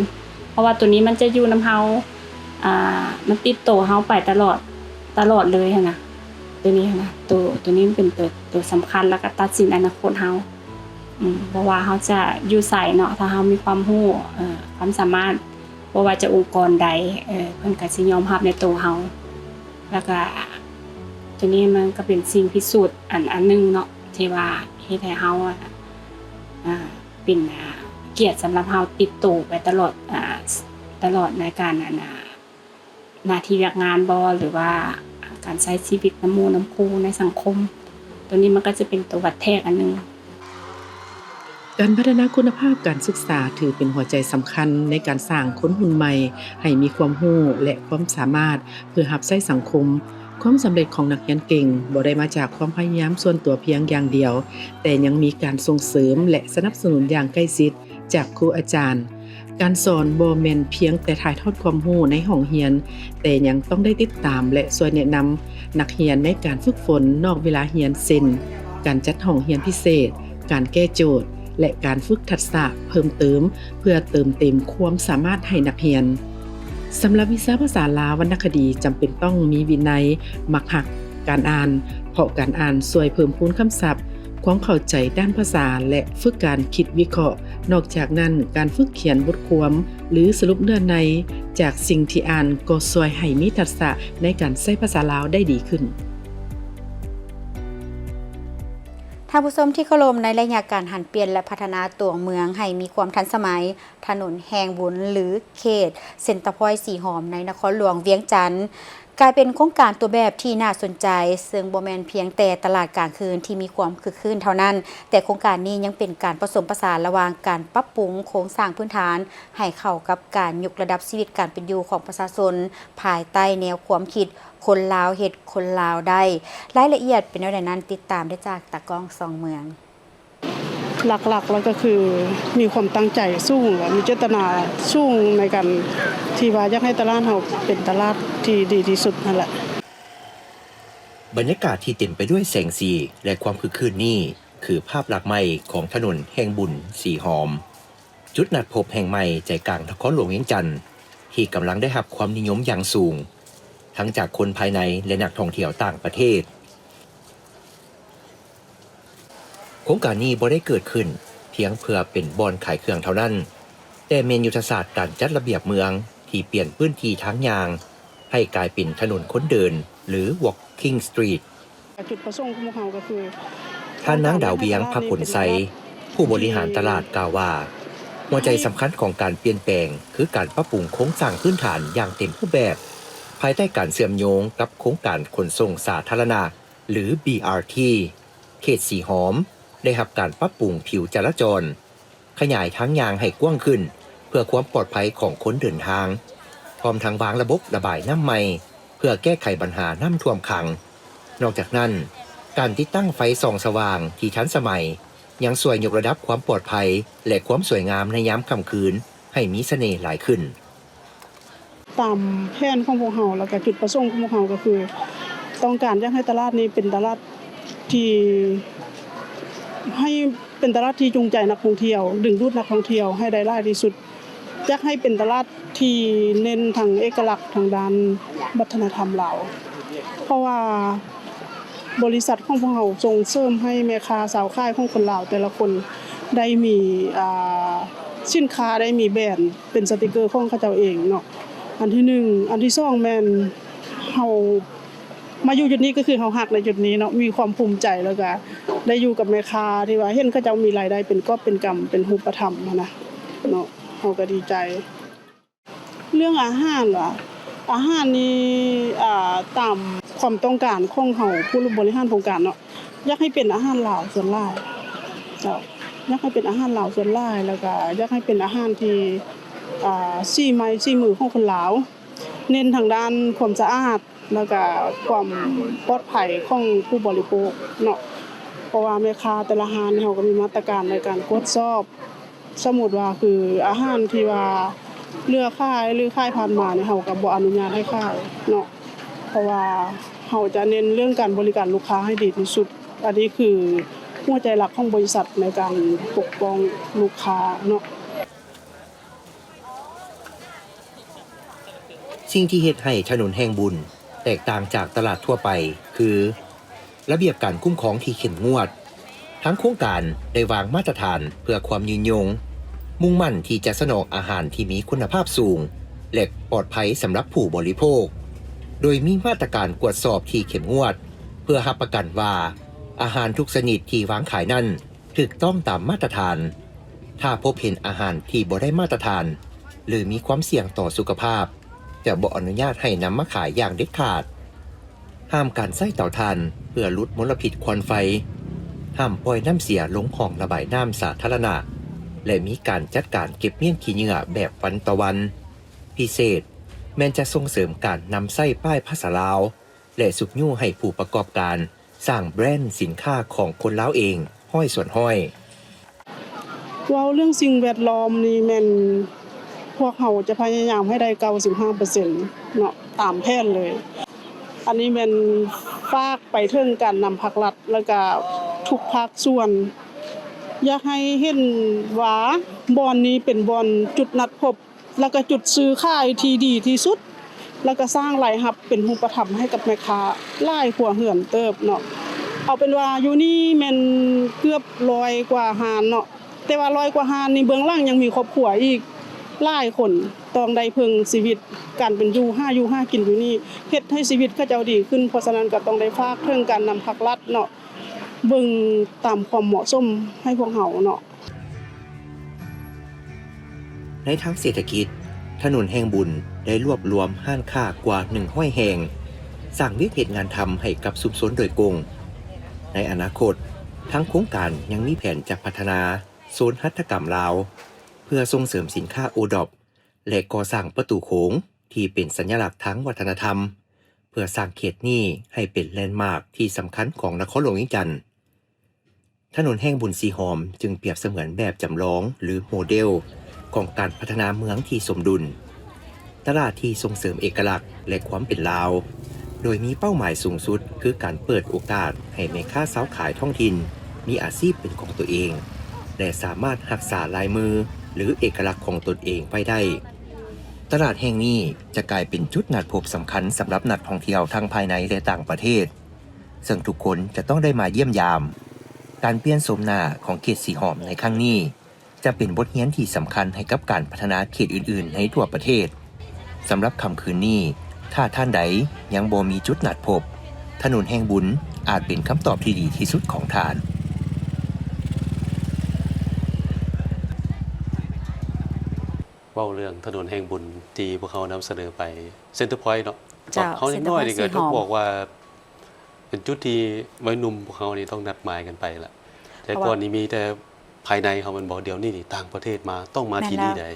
ເພາະວ່າໂຕນີ້ມັນຈະຢູ່ນຳເຮົາ ອ່າ ມັນຕິດໂຕເຮົາໄປຕະຫຼອດ ຕະຫຼອດເລີຍຫັ້ນນະ. ໂຕນີ້ຫັ້ນນະ ໂຕ ໂຕນີ້ມັນເປັນໂຕ ໂຕສຳຄັນ ແລ້ວກໍຕັດສິນອະນາຄົດເຮົາ ອືມ ບໍ່ວ່າເຮົາຈະຢູ່ໃສເນາະ ຖ້າເຮົາມີຄວາມຮູ້ ເອີ ຄວາມສາມາດ ບໍ່ວ່າຈະອົງກອນໃດ ເອີ ເພິ່ນກໍຊິຍອມຮັບໃນໂຕເຮົາ ແລ້ວກໍໂຕນີ້ມັນກໍເປັນສິ່ງພິສູດອັນ ອັນໜຶ່ງເນາະ ທີ່ວ່າ ເຮັດໃຫ້ເຮົາ ອາ ເປັນ ອາ ກຽດສຳລັບເຮົາຕິດໂຕໄປຕະຫຼອດ ອາ ຕະຫຼອດໃນການ ອັນ ອາ ໜ້າທີ່ວຽກງານບໍ ຫຼືວ່າ ອາ ການໃຊ້ຊີວິດນຳໝູ່ນຳຄູ່ໃນສັງຄົມ. ໂຕນີ້ມັນກໍຈະເປັນໂຕວັດແທກອັນໜຶ່ງ. ການພັດທະນາຄຸນນະພາບການສຶກສາຖືເປັນຫົວໃຈສຳຄັນໃນການສ້າງຄົນຮຸ່ນໃໝ່ໃຫ້ມີຄວາມຮູ້ ແລະ ຄວາມສາມາດເພື່ອຮັບໃຊ້ສັງຄົມ. ຄວາມສຳເລັດຂອງນັກຮຽນເກັ່ງບໍ່ໄດ້ມາຈາກຄວາມພະຍາຍາມສ່ວນຕົວພຽງຢ່າງດຽວ, ແຕ່ຍັງມີການສົ່ງເສີມ ແລະ ສະໜັບສະໜູນຢ່າງໃກ້ຊິດຈາກຄູອາຈານ. ການສອນບໍ່ແມ່ນພຽງແຕ່ຖ່າຍທອດຄວາມຮູ້ໃນຫ້ອງຮຽນ, ແຕ່ຍັງຕ້ອງໄດ້ຕິດຕາມ ແລະ ຊ່ວຍແນະນຳນັກຮຽນໃນການຝຶກຝົນນອກເວລາຮຽນ ເຊັ່ນ ການຈັດຫ້ອງຮຽນພິເສດ, ການແກ້ໂຈດ ແລະ ການຝຶກທັກສະເພີ່ມເຕີມ ເພື່ອເຕີມເຕັມຄວາມສາມາດໃຫ້ນັກຮຽນ. ສຳລັບວິຊາພາສາລາວວັນນະຄະດີ ຈຳເປັນຕ້ອງມີວິໄນ, ມັກຮັກການອ່ານ, ເພາະການອ່ານຊ່ວຍເພີ່ມພູນຄຳສັບ, ຄວາມເຂົ້າໃຈດ້ານພາສາ ແລະ ຝຶກການຄິດວິເຄາະ. ນອກຈາກນັ້ນ, ການຝຶກຂຽນບົດຄວາມ ຫຼື ສະຫຼຸບເນື້ອໃນຈາກສິ່ງທີ່ອ່ານ ກໍຊ່ວຍໃຫ້ມີທັກສະໃນການໃຊ້ພາສາລາວໄດ້ດີຂຶ້ນ. ທ່ານຜູ້ຊົມທີ່ເຄົາລົບ, ໃນໄລຍະການຫັນປ່ຽນ ແລະ ພັດທະນາຕົວເມືອງໃຫ້ມີຄວາມທັນສະໄໝ, ຖະໜົນແຫ່ງບຸນ ຫຼື ເຂດເຊັນເຕີພອຍສີຫອມ ໃນນະຄອນຫຼວງວຽງຈັນ ກາຍເປັນໂຄງການຕົວແບບທີ່ໜ້າສົນໃຈ, ເຊິ່ງບໍ່ແມ່ນພຽງແຕ່ຕະຫຼາດກາງຄືນທີ່ມີຄວາມຄຶກຄື້ນເທົ່ານັ້ນ, ແຕ່ໂຄງການນີ້ຍັງເປັນການປະສົມປະສານລະຫວ່າງການປັບປຸງໂຄງສ້າງພື້ນຖານໃຫ້ເຂົ້າກັບການຍົກລະດັບຊີວິດການເປັນຢູ່ຂອງປະຊາຊົນ ພາຍໃຕ້ແນວຄວາມຄິດ ຄົນລາວເຮັດ ຄົນລາວໄດ້. ລາຍລະອຽດເປັນແນວໃດນັ້ນ, ຕິດຕາມໄດ້ຈາກຕາກ້ອງສອງເມືອງ. ຫຼັກໆ ແລ້ວກໍຄືມີຄວາມຕັ້ງໃຈສູງ ແລະ ມີເຈດຕະນາສູງໃນການທີ່ວ່າຢາກໃຫ້ຕະຫຼາດເຮົາເປັນຕະຫຼາດທີ່ດີທີ່ສຸດຫັ້ນແຫຼະ. ບັນຍາກາດທີ່ເຕັມໄປດ້ວຍແສງສີ ແລະ ຄວາມຄຶກຄື້ນນີ້ ຄືພາບລັກໃໝ່ຂອງຖະໜົນແຫ່ງບຸນສີຫອມ, ຈຸດນັດພົບແຫ່ງໃໝ່ໃຈກາງນະຄອນຫຼວງວຽງຈັນ ທີ່ກຳລັງໄດ້ຮັບຄວາມນິຍົມຢ່າງສູງ ທັງຈາກຄົນພາຍໃນ ແລະ ນັກທ່ອງທ່ຽວຕ່າງປະເທດ. ໂຄງການນີ້ບໍ່ໄດ້ເກີດຂຶ້ນພຽງເພື່ອເປັນບ່ອນຂາຍເຄື່ອງເທົ່ານັ້ນ, ແຕ່ແມ່ນຍຸດທະສາດການຈັດລະບຽບເມືອງທີ່ປ່ຽນພື້ນທີ່ທາງຍ່າງໃຫ້ກາຍເປັນຖະໜົນຄົນເດີນ ຫຼື Walking Street. ຈຸດປະສົງຂອງພວກເຮົາກໍຄື ທ່ານນາງ ດາວວຽງ ພະຜົນໄຊ, ຜູ້ບໍລິຫານຕະຫຼາດ ກ່າວວ່າ ຫົວໃຈສຳຄັນຂອງການປ່ຽນແປງ ຄືການປັບປຸງໂຄງສ້າງພື້ນຖານຢ່າງເຕັມຮູບແບບ ພາຍໃຕ້ການເຊື່ອມໂຍງກັບໂຄງການຂົນສົ່ງສາທາລະນະ ຫຼື ບີອາທີ ເຂດສີຫອມ ໄດ້ຮັບການປັບປຸງຜິວຈະລາຈອນ, ຂະຫຍາຍທາງຍ່າງໃຫ້ກວ້າງຂຶ້ນ ເພື່ອຄວາມປອດໄພຂອງຄົນເດີນທາງ, ພ້ອມທັງວາງລະບົບລະບາຍນ້ຳໃໝ່ ເພື່ອແກ້ໄຂບັນຫານ້ຳຖ້ວມຂັງ. ນອກຈາກນັ້ນ, ການຕິດຕັ້ງໄຟສ່ອງສະຫວ່າງທີ່ທັນສະໄໝ ຍັງຊ່ວຍຍົກລະດັບຄວາມປອດໄພ ແລະ ຄວາມສວຍງາມໃນຍາມຄ່ຳຄືນໃຫ້ມີສະເໜ່ຫຼາຍຂຶ້ນ. ຕາມແຜນຂອງພວກເຮົາ ແລ້ວກະຈຸດປະສົງຂອງພວກເຮົາກໍຄື ຕ້ອງການຢາກໃຫ້ຕະຫຼາດນີ້ເປັນຕະຫຼາດທີ່ ໃຫ້ເປັນຕະຫຼາດທີ່ຈູງໃຈນັກທ່ອງທ່ຽວ, ດຶງດູດນັກທ່ອງທ່ຽວໃຫ້ໄດ້ຫຼາຍທີ່ສຸດ. ຢາກໃຫ້ເປັນຕະຫຼາດທີ່ເນັ້ນທາງເອກະລັກທາງດ້ານວັດທະນະທຳລາວ ເພາະວ່າ ບໍລິສັດຂອງພວກເຮົາສົ່ງເສີມໃຫ້ແມ່ຄ້າຊາວຂາຍຂອງຄົນລາວແຕ່ລະຄົນໄດ້ມີ ອາ ສິນຄ້າ ໄດ້ມີແບຣນເປັນສະຕິກເກີຂອງເຂົາເຈົ້າເອງເນາະ ອັນທີໜຶ່ງ. ອັນທີສອງແມ່ນເຮົາມາຢູ່ຈຸດນີ້ ກໍຄືເຮົາຮັກໃນຈຸດນີ້ເນາະ ມີຄວາມພູມໃຈ ແລ້ວກະໄດ້ຢູ່ກັບແມ່ຄ້າທີ່ວ່າເຫັນເຂົາເຈົ້າມີລາຍໄດ້ເປັນກອບເປັນກຳ ເປັນຮູບປະທຳຫັ້ນນະເນາະ ເຮົາກະດີໃຈ. ເລື່ອງອາຫານຫວາ ອາຫານນີ້ ອາ ຕາມຄວາມຕ້ອງການຂອງເຮົາຜູ້ບໍລິຫານໂຄງການເນາະ ຢາກໃຫ້ເປັນອາຫານລາວສ່ວນຫຼາຍ ເຈົ້າ ຢາກໃຫ້ເປັນອາຫານລາວສ່ວນຫຼາຍ ແລ້ວກະຢາກໃຫ້ເປັນອາຫານທີ່ ອາ ສີໄມ້ສີມືຂອງຄົນລາວ ເນັ້ນທາງດ້ານຄວາມສະອາດ ແລ້ວກະຄວາມປອດໄພຂອງຜູ້ບໍລິໂພກເນາະ ເພາະວ່າແມ່ຄ້າແຕ່ລະຮ້ານເຮົາກະມີມາດຕະການໃນການກວດສອບ ສົມມຸດວ່າຄືອາຫານທີ່ວ່າເຫຼືອຂາຍ ຫຼື ຂາຍຜ່ານມານີ້ ເຮົາກະບໍ່ອະນຸຍາດໃຫ້ຂາຍເນາະ ເພາະວ່າເຮົາຈະເນັ້ນເລື່ອງການບໍລິການລູກຄ້າໃຫ້ດີທີ່ສຸດ ອັນນີ້ຄືຫົວໃຈຫຼັກຂອງບໍລິສັດໃນການປົກປ້ອງລູກຄ້າເນາະ. ສິ່ງທີ່ເຮັດໃຫ້ຖະໜົນແຫ່ງບຸນແຕກຕ່າງຈາກຕະຫຼາດທົ່ວໄປ ຄື ລະບຽບການຄຸ້ມຄອງທີ່ເຂັ້ມງວດ. ທາງໂຄງການໄດ້ວາງມາດຕະຖານເພື່ອຄວາມຍືນຍົງ, ມຸ່ງໝັ້ນທີ່ຈະສະໜອງອາຫານທີ່ມີຄຸນນະພາບສູງ ແລະ ປອດໄພສຳລັບຜູ້ບໍລິໂພກ, ໂດຍມີມາດຕະການກວດສອບທີ່ເຂັ້ມງວດ ເພື່ອຮັບປະກັນວ່າ ອາຫານທຸກຊະນິດທີ່ວາງຂາຍນັ້ນຖືກຕ້ອງຕາມມາດຕະຖານ. ຖ້າພົບເຫັນອາຫານທີ່ບໍ່ໄດ້ມາດຕະຖານ ຫຼື ມີຄວາມສ່ຽງຕໍ່ສຸຂະພາບ, ຈະບໍ່ອະນຸຍາດໃຫ້ນຳມາຂາຍຢ່າງເດັດຂາດ. ຫ້າມການໃຊ້ເຕົາຖ່ານເພື່ອຫຼຸດມົນລະພິດຄວັນໄຟ, ຫ້າມປ່ອຍນ້ຳເສຍລົງຮ່ອງລະບາຍນ້ຳສາທາລະນະ ແລະ ມີການຈັດການເກັບມ້ຽນຂີ້ເຫຍື້ອແບບວັນຕໍ່ວັນ. ພິເສດແມ່ນຈະສົ່ງເສີມການນຳໃຊ້ປ້າຍພາສາລາວ ແລະ ຊຸກຍູ້ໃຫ້ຜູ້ປະກອບການສ້າງແບຣນສິນຄ້າຂອງຄົນລາວເອງຮ້ອຍສ່ວນຮ້ອຍ. ເວົ້າເລື່ອງສິ່ງແວດລ້ອມນີ້ແມ່ນພວກເຮົາຈະພະຍາຍາມໃຫ້ໄດ້ເກົ້າສິບຫ້າເປີເຊັນເນາະ ຕາມແຜນເລີຍ. ອັນນີ້ແມ່ນຝາກໄປເຖິງການນຳພັກລັດ ແລ້ວກະທຸກພາກສ່ວນ ຢາກໃຫ້ເຫັນວ່າບ່ອນນີ້ເປັນບ່ອນຈຸດນັດພົບ ແລ້ວກະຈຸດຊື້ຂາຍທີ່ດີທີ່ສຸດ ແລ້ວກະສ້າງລາຍຮັບເປັນຮູບປະທຳໃຫ້ກັບແມ່ຄ້າຫຼາຍຄົວເຮືອນເຕີບເນາະ. ເອົາເປັນວ່າຢູ່ນີ້ແມ່ນເກືອບຮ້ອຍກວ່າຮ້ານເນາະ ແຕ່ວ່າຮ້ອຍກວ່າຮ້ານນີ້ເບື້ອງຫຼັງຍັງມີຄອບຄົວອີກຫຼາຍຄົນ ຕ້ອງໄດ້ເພິ່ງຊີວິດ ການເປັນຢູ່ ຫາຢູ່ຫາກິນຢູ່ນີ້ ເຮັດໃຫ້ຊີວິດເຂົາເຈົ້າດີຂຶ້ນ. ເພາະສະນັ້ນກໍຕ້ອງໄດ້ຝາກເຖິງການນຳພັກລັດເນາະ ເບິ່ງຕາມຄວາມເໝາະສົມໃຫ້ພວກເຮົາເນາະ. ໃນທາງເສດຖະກິດ, ຖະໜົນແຫ່ງບຸນໄດ້ລວບລວມຮ້ານຄ້າກວ່າໜຶ່ງຮ້ອຍແຫ່ງ, ສ້າງວຽກເຮັດງານທຳໃຫ້ກັບຊຸມຊົນໂດຍກົງ. ໃນອະນາຄົດ, ທາງໂຄງການຍັງມີແຜນຈະພັດທະນາໂຊນຫັດຖະກຳລາວ ເພື່ອສົ່ງເສີມສິນຄ້າໂອດອບ ແລະ ກໍ່ສ້າງປະຕູໂຂງທີ່ເປັນສັນຍະລັກທາງວັດທະນະທຳ, ເພື່ອສ້າງເຂດນີ້ໃຫ້ເປັນແລນມາກທີ່ສຳຄັນຂອງນະຄອນຫຼວງວຽງຈັນ. ຖະໜົນແຫ່ງບຸນສີຫອມຈຶ່ງປຽບສະເໝືອນແບບຈຳລອງ ຫຼື ໂມເດລຂອງການພັດທະນາເມືອງທີ່ສົມດຸນ, ຕະຫຼາດທີ່ສົ່ງເສີມເອກະລັກ ແລະ ຄວາມເປັນລາວ, ໂດຍມີເປົ້າໝາຍສູງສຸດຄືການເປີດໂອກາດໃຫ້ແມ່ຄ້າຊາວຂາຍທ້ອງຖິ່ນມີອາຊີບເປັນຂອງຕົວເອງ ແລະ ສາມາດຮັກສາລາຍມື ຫຼື ເອກະລັກຂອງຕົນເອງໄວ້ໄດ້. ຕະຫຼາດແຫ່ງນີ້ຈະກາຍເປັນຈຸດນັດພົບສຳຄັນສຳລັບນັກທ່ອງທ່ຽວທັງພາຍໃນ ແລະ ຕ່າງປະເທດ, ເຊິ່ງທຸກຄົນຈະຕ້ອງໄດ້ມາຢ້ຽມຢາມ. ການປ່ຽນໂສມໜ້າຂອງເຂດສີຫອມໃນຄັ້ງນີ້ ຈະເປັນບົດຮຽນທີ່ສຳຄັນໃຫ້ກັບການພັດທະນາເຂດອື່ນໆໃນທົ່ວປະເທດ. ສຳລັບຄ່ຳຄືນນີ້, ຖ້າທ່ານໃດຍັງບໍ່ມີຈຸດນັດພົບ, ຖະໜົນແຫ່ງບຸນອາດເປັນຄຳຕອບທີ່ດີທີ່ສຸດຂອງທ່ານ. ເວົ້າເລື່ອງຖະໜົນແຫ່ງບຸນທີ່ພວກເຮົານຳສະເໜີໄປ ເຊັນເຕີພອຍເນາະ. ເຈົ້າ ເຮົາຍັງນ້ອຍນີ້ກໍຕ້ອງບອກວ່າ ເປັນຈຸດທີ່ໄວໜຸ່ມພວກເຮົານີ້ຕ້ອງນັດໝາຍກັນໄປລະ. ແຕ່ກ່ອນນີ້ມີແຕ່ພາຍໃນເຮົາແມ່ນບໍ່? ດຽວນີ້ນີ້ຕ່າງປະເທດມາ ຕ້ອງມາທີ່ນີ້ໃດ໋.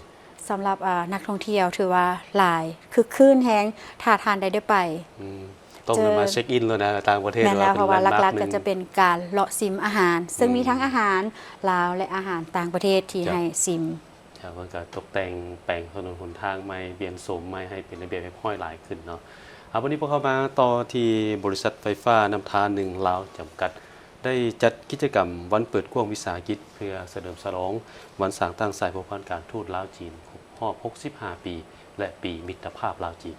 ສຳລັບ ເອີ ນັກທ່ອງທ່ຽວຖືວ່າຫຼາຍ ຄຶກຄື້ນແຮງ ຖ້າທ່ານໃດໄດ້ໄປ. ອືມ ຕ້ອງໄດ້ມາເຊັກອິນແລ້ວນະ ຕ່າງປະເທດ. ແມ່ນແລ້ວ ເພາະວ່າຫຼັກໆກໍຈະເປັນການເລາະຊິມອາຫານ ເຊິ່ງມີທັງອາຫານລາວ ແລະ ອາຫານຕ່າງປະເທດທີ່ໃຫ້ຊິມ. ເຈົ້າ ເພິ່ນກໍຕົກແຕ່ງແປງຖະໜົນຫົນທາງໃໝ່, ປ່ຽນໂສມໃໝ່ໃຫ້ເປັນລະບຽບຮຽບຮ້ອຍຫຼາຍຂຶ້ນເນາະ. ເອົາ ວັນນີ້ພວກເຮົາມາຕໍ່ທີ່ບໍລິສັດໄຟຟ້ານ້ຳທາໜຶ່ງລາວຈຳກັດ ໄດ້ຈັດກິດຈະກຳວັນເປີດກວ້າງວິສາຫະກິດ ເພື່ອສະເຫຼີມສະຫຼອງວັນສ້າງຕັ້ງສາຍພົວພັນການທູດລາວ-ຈີນ ຄົບຮອບຫົກສິບຫ້າປີ ແລະ ປີມິດຕະພາບລາວ-ຈີນ.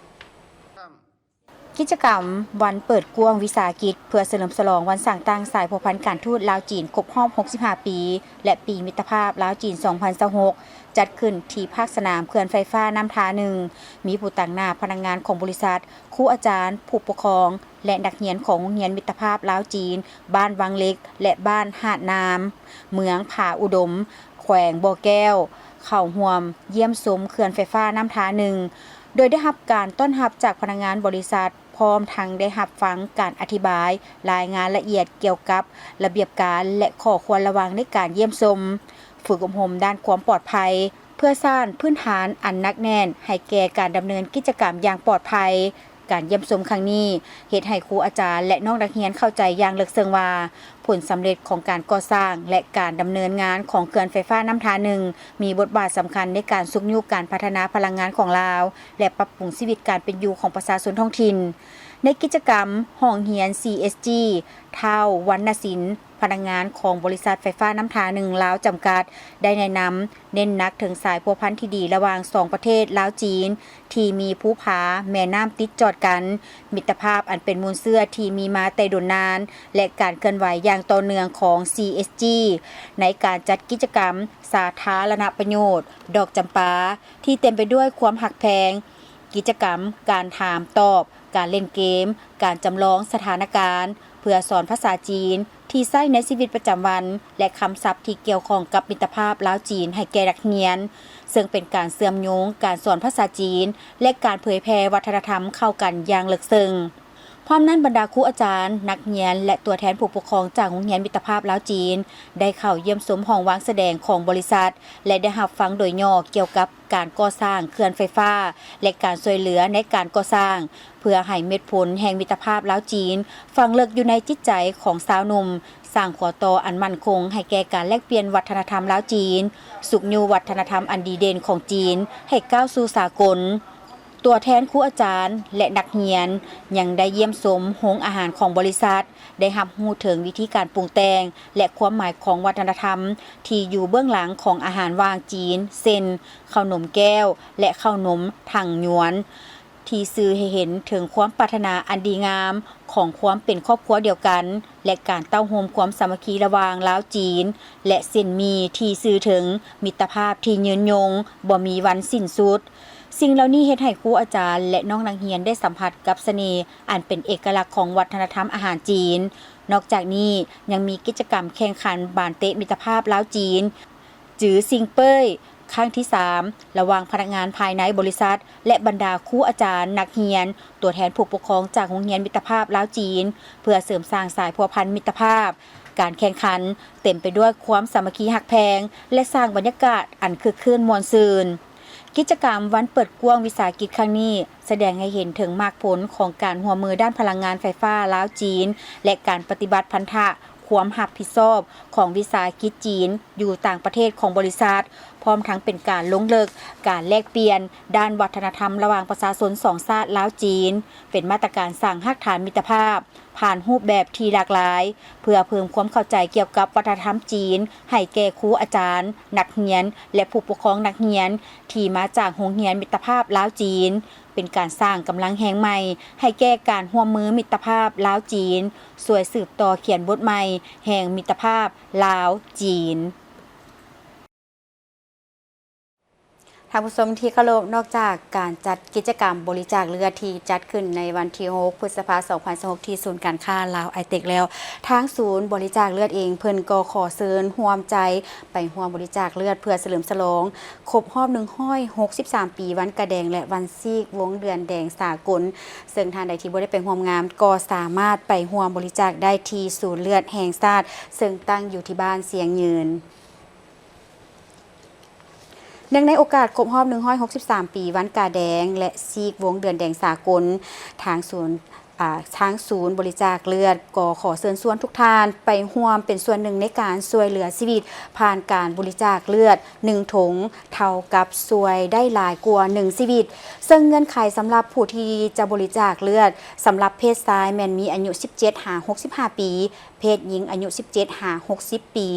ກິດຈະກຳວັນເປີດກວ້າງວິສາຫະກິດ ເພື່ອສະເຫຼີມສະຫຼອງວັນສ້າງຕັ້ງສາຍພົວພັນການທູດລາວ-ຈີນ ຄົບຮອບຫົກສິບຫ້າປີ ແລະ ປີມິດຕະພາບລາວ-ຈີນ ສອງພັນຊາວຫົກ ຈັດຂຶ້ນທີ່ພາກສະໜາມເຂື່ອນໄຟຟ້ານ້ຳທາໜຶ່ງ, ມີຜູ້ຕາງໜ້າພະນັກງານຂອງບໍລິສັດ, ຄູອາຈານ, ຜູ້ປົກຄອງ ແລະ ນັກຮຽນຂອງໂຮງຮຽນມິດຕະພາບລາວ-ຈີນ ບ້ານວັງເຫຼັກ ແລະ ບ້ານຫາດນ້ຳ, ເມືອງຜາອຸດົມ, ແຂວງບໍ່ແກ້ວ ເຂົ້າຮ່ວມຢ້ຽມຊົມເຂື່ອນໄຟຟ້ານ້ຳທາໜຶ່ງ ໂດຍໄດ້ຮັບການຕ້ອນຮັບຈາກພະນັກງານບໍລິສັດ, ພ້ອມທັງໄດ້ຮັບຟັງການອະທິບາຍລາຍງານລະອຽດກ່ຽວກັບລະບຽບການ ແລະ ຂໍ້ຄວນລະວັງໃນການຢ້ຽມຊົມ, ຝຶກອົບຮົມດ້ານຄວາມປອດໄພ ເພື່ອສ້າງພື້ນຖານອັນໜັກແໜ້ນໃຫ້ແກ່ການດຳເນີນກິດຈະກຳຢ່າງປອດໄພ. ການຢ້ຽມຊົມຄັ້ງນີ້ ເຮັດໃຫ້ຄູອາຈານ ແລະ ນ້ອງນັກຮຽນເຂົ້າໃຈຢ່າງເລິກເຊິ່ງວ່າ ຜົນສຳເລັດຂອງການກໍ່ສ້າງ ແລະ ການດຳເນີນງານຂອງເຂື່ອນໄຟຟ້ານ້ຳທາໜຶ່ງ ມີບົດບາດສຳຄັນໃນການຊຸກຍູ້ການພັດທະນາພະລັງງານຂອງລາວ ແລະ ປັບປຸງຊີວິດການເປັນຢູ່ຂອງປະຊາຊົນທ້ອງຖິ່ນ. ໃນກິດຈະກຳ ຫ້ອງຮຽນ ຊີເອສຈີ ທ້າວ ວັນນະສິນ ພະນັກງານຂອງບໍລິສັດໄຟຟ້ານ້ຳທາໜຶ່ງລາວຈຳກັດ ໄດ້ແນະນຳເນັ້ນໜັກເຖິງສາຍພົວພັນທີ່ດີລະຫວ່າງສອງປະເທດລາວ-ຈີນ ທີ່ມີພູຜາແມ່ນ້ຳຕິດຈອດກັນ, ມິດຕະພາບອັນເປັນມູນເຊື້ອທີ່ມີມາແຕ່ດົນນານ ແລະ ການເຄື່ອນໄຫວຢ່າງຕໍ່ເນື່ອງຂອງ ຊີເອສຈີ ໃນການຈັດກິດຈະກຳສາທາລະນະປະໂຫຍດ ດອກຈຳປາ ທີ່ເຕັມໄປດ້ວຍຄວາມຮັກແພງ, ກິດຈະກຳການຖາມຕອບ, ການຫຼິ້ນເກມ, ການຈຳລອງສະຖານະການເພື່ອສອນພາສາຈີນ, ທີ່ໃຊ້ໃນຊີວິດປະຈຳວັນ ແລະ ຄຳສັບທີ່ກ່ຽວຂ້ອງກັບມິດຕະພາບລາວຈີນໃຫ້ແກ່ນັກຮຽນ, ເຊິ່ງເປັນການເຊື່ອມໂຍງການສອນພາສາຈີນ ແລະ ການເຜີຍແຜ່ວັດທະນະທຳເຂົ້າກັນຢ່າງເລິກເຊິ່ງ. ພ້ອມນັ້ນ, ບັນດາຄູອາຈານ, ນັກຮຽນ ແລະ ຕົວແທນຜູ້ປົກຄອງຈາກໂຮງຮຽນມິດຕະພາບລາວຈີນ ໄດ້ເຂົ້າຢ້ຽມຊົມຫ້ອງວາງສະແດງຂອງບໍລິສັດ ແລະ ໄດ້ຮັບຟັງໂດຍຫຍໍ້ກ່ຽວກັບການກໍ່ສ້າງເຂື່ອນໄຟຟ້າ ແລະ ການຊ່ວຍເຫຼືອໃນການກໍ່ສ້າງ ເພື່ອໃຫ້ເມັດຜົນແຫ່ງມິດຕະພາບລາວຈີນຝັງເລິກຢູ່ໃນຈິດໃຈຂອງຊາວໜຸ່ມ, ສ້າງຂໍ້ຕໍ່ອັນໝັ້ນຄົງໃຫ້ແກ່ການແລກປ່ຽນວັດທະນະທຳລາວຈີນ, ຊຸກຍູ້ວັດທະນະທຳອັນດີເດັ່ນຂອງຈີນໃຫ້ກ້າວສູ່ສາກົນ. ຕົວແທນຄູອາຈານ ແລະ ນັກຮຽນຍັງໄດ້ຢ້ຽມຊົມໂຮງອາຫານຂອງບໍລິສັດ, ໄດ້ຮັບຮູ້ເຖິງວິທີການປຸງແຕ່ງ ແລະ ຄວາມໝາຍຂອງວັດທະນະທຳທີ່ຢູ່ເບື້ອງຫຼັງຂອງອາຫານຫວ່າງຈີນ ເຊັ່ນ ເຂົ້າໜົມແກ້ວ ແລະ ເຂົ້າໜົມຖັງຍວນ ທີ່ສື່ໃຫ້ເຫັນເຖິງຄວາມປາດຖະໜາອັນດີງາມຂອງຄວາມເປັນຄອບຄົວດຽວກັນ ແລະ ການເຕົ້າໂຮມຄວາມສາມັກຄີລະຫວ່າງລາວຈີນ ແລະ ເສັ້ນໝີ່ທີ່ສື່ເຖິງມິດຕະພາບທີ່ຍືນຍົງ ບໍ່ມີວັນສິ້ນສຸດ. ສິ່ງເຫຼົ່ານີ້ເຮັດໃຫ້ຄູອາຈານ ແລະ ນ້ອງນັກຮຽນໄດ້ສຳຜັດກັບສະເໜ່ອັນເປັນເອກະລັກຂອງວັດທະນະທຳອາຫານຈີນ. ນອກຈາກນີ້ຍັງມີກິດຈະກຳແຂ່ງຂັນບານເຕະມິດຕະພາບລາວຈີນ ຈືຊິງເປີ້ຍ ຄັ້ງທີສາມ ລະຫວ່າງພະນັກງານພາຍໃນບໍລິສັດ ແລະ ບັນດາຄູອາຈານ, ນັກຮຽນ, ຕົວແທນຜູ້ປົກຄອງຈາກໂຮງຮຽນມິດຕະພາບລາວຈີນ ເພື່ອເສີມສ້າງສາຍພົວພັນມິດຕະພາບ. ການແຂ່ງຂັນເຕັມໄປດ້ວຍຄວາມສາມັກຄີຮັກແພງ ແລະ ສ້າງບັນຍາກາດອັນຄຶກຄື້ນມ່ວນຊື່ນ. ກິດຈະກຳວັນເປີດກວ້າງວິສາຫະກິດຄັ້ງນີ້ ສະແດງໃຫ້ເຫັນເຖິງໝາກຜົນຂອງການຮ່ວມມືດ້ານພະລັງງານໄຟຟ້າລາວ-ຈີນ ແລະ ການປະຕິບັດພັນທະຄວາມຮັບຜິດຊອບຂອງວິສາຫະກິດຈີນຢູ່ຕ່າງປະເທດຂອງບໍລິສັດ, ພ້ອມທັງເປັນການລົງເລິກການແລກປ່ຽນດ້ານວັດທະນະທຳລະຫວ່າງປະຊາຊົນສອງຊາດລາວ-ຈີນ, ເປັນມາດຕະການສ້າງຮາກຖານມິດຕະພາບ ຜ່ານຮູບແບບທີ່ຫຼາກຫຼາຍ ເພື່ອເພີ່ມຄວາມເຂົ້າໃຈກ່ຽວກັບວັດທະນະທຳຈີນໃຫ້ແກ່ຄູອາຈານ, ນັກຮຽນ ແລະ ຜູ້ປົກຄອງນັກຮຽນທີ່ມາຈາກໂຮງຮຽນມິດຕະພາບລາວ-ຈີນ, ເປັນການສ້າງກຳລັງແຮງໃໝ່ໃຫ້ແກ່ການຮ່ວມມືມິດຕະພາບລາວ-ຈີນ, ຊ່ວຍສືບຕໍ່ຂຽນບົດໃໝ່ແຫ່ງມິດຕະພາບລາວ-ຈີນ. ທ່ານຜູ້ຊົມທີ່ເຄົາລົບ, ນອກຈາກການຈັດກິດຈະກຳບໍລິຈາກເລືອດທີ່ຈັດຂຶ້ນໃນວັນທີຫົກ ພຶດສະພາ ສອງພັນຊາວຫົກ ທີ່ສູນການຄ້າລາວໄອເຕັກແລ້ວ, ທາງສູນບໍລິຈາກເລືອດເອງເພິ່ນກໍຂໍເຊີນຮ່ວມໃຈໄປຮ່ວມບໍລິຈາກເລືອດເພື່ອສະເຫຼີມສະຫຼອງຄົບຮອບ ໜຶ່ງຮ້ອຍຫົກສິບສາມ ປີ ວັນກາແດງ ແລະ ວັນຊີກວົງເດືອນແດງສາກົນ, ເຊິ່ງທ່ານໃດທີ່ບໍ່ໄດ້ໄປຮ່ວມງານກໍສາມາດໄປຮ່ວມບໍລິຈາກໄດ້ທີ່ສູນເລືອດແຫ່ງຊາດ ເຊິ່ງຕັ້ງຢູ່ທີ່ບ້ານຊຽງຍືນ. ເນື່ອງໃນໂອກາດຄົບຮອບ ໜຶ່ງຮ້ອຍຫົກສິບສາມ ປີ ວັນກາແດງ ແລະ ຊີກວົງເດືອນແດງສາກົນ, ທາງສູນ ອາ ທາງສູນບໍລິຈາກເລືອດກໍຂໍເຊີນຊວນທຸກທ່ານໄປຮ່ວມເປັນສ່ວນໜຶ່ງໃນການຊ່ວຍເຫຼືອຊີວິດ ຜ່ານການບໍລິຈາກເລືອດ ໜຶ່ງຖົງ ເທົ່າກັບຊ່ວຍໄດ້ຫຼາຍກວ່າໜຶ່ງຊີວິດ, ເຊິ່ງເງື່ອນໄຂສຳລັບຜູ້ທີ່ຈະບໍລິຈາກເລືອດ ສຳລັບເພດຊາຍແມ່ນມີອາຍຸ ສິບເຈັດ ຫາ ຫົກສິບຫ້າ ປີ, ເພດຍິງອາຍຸ ສິບເຈັດ ຫາ ຫົກສິບ ປີ,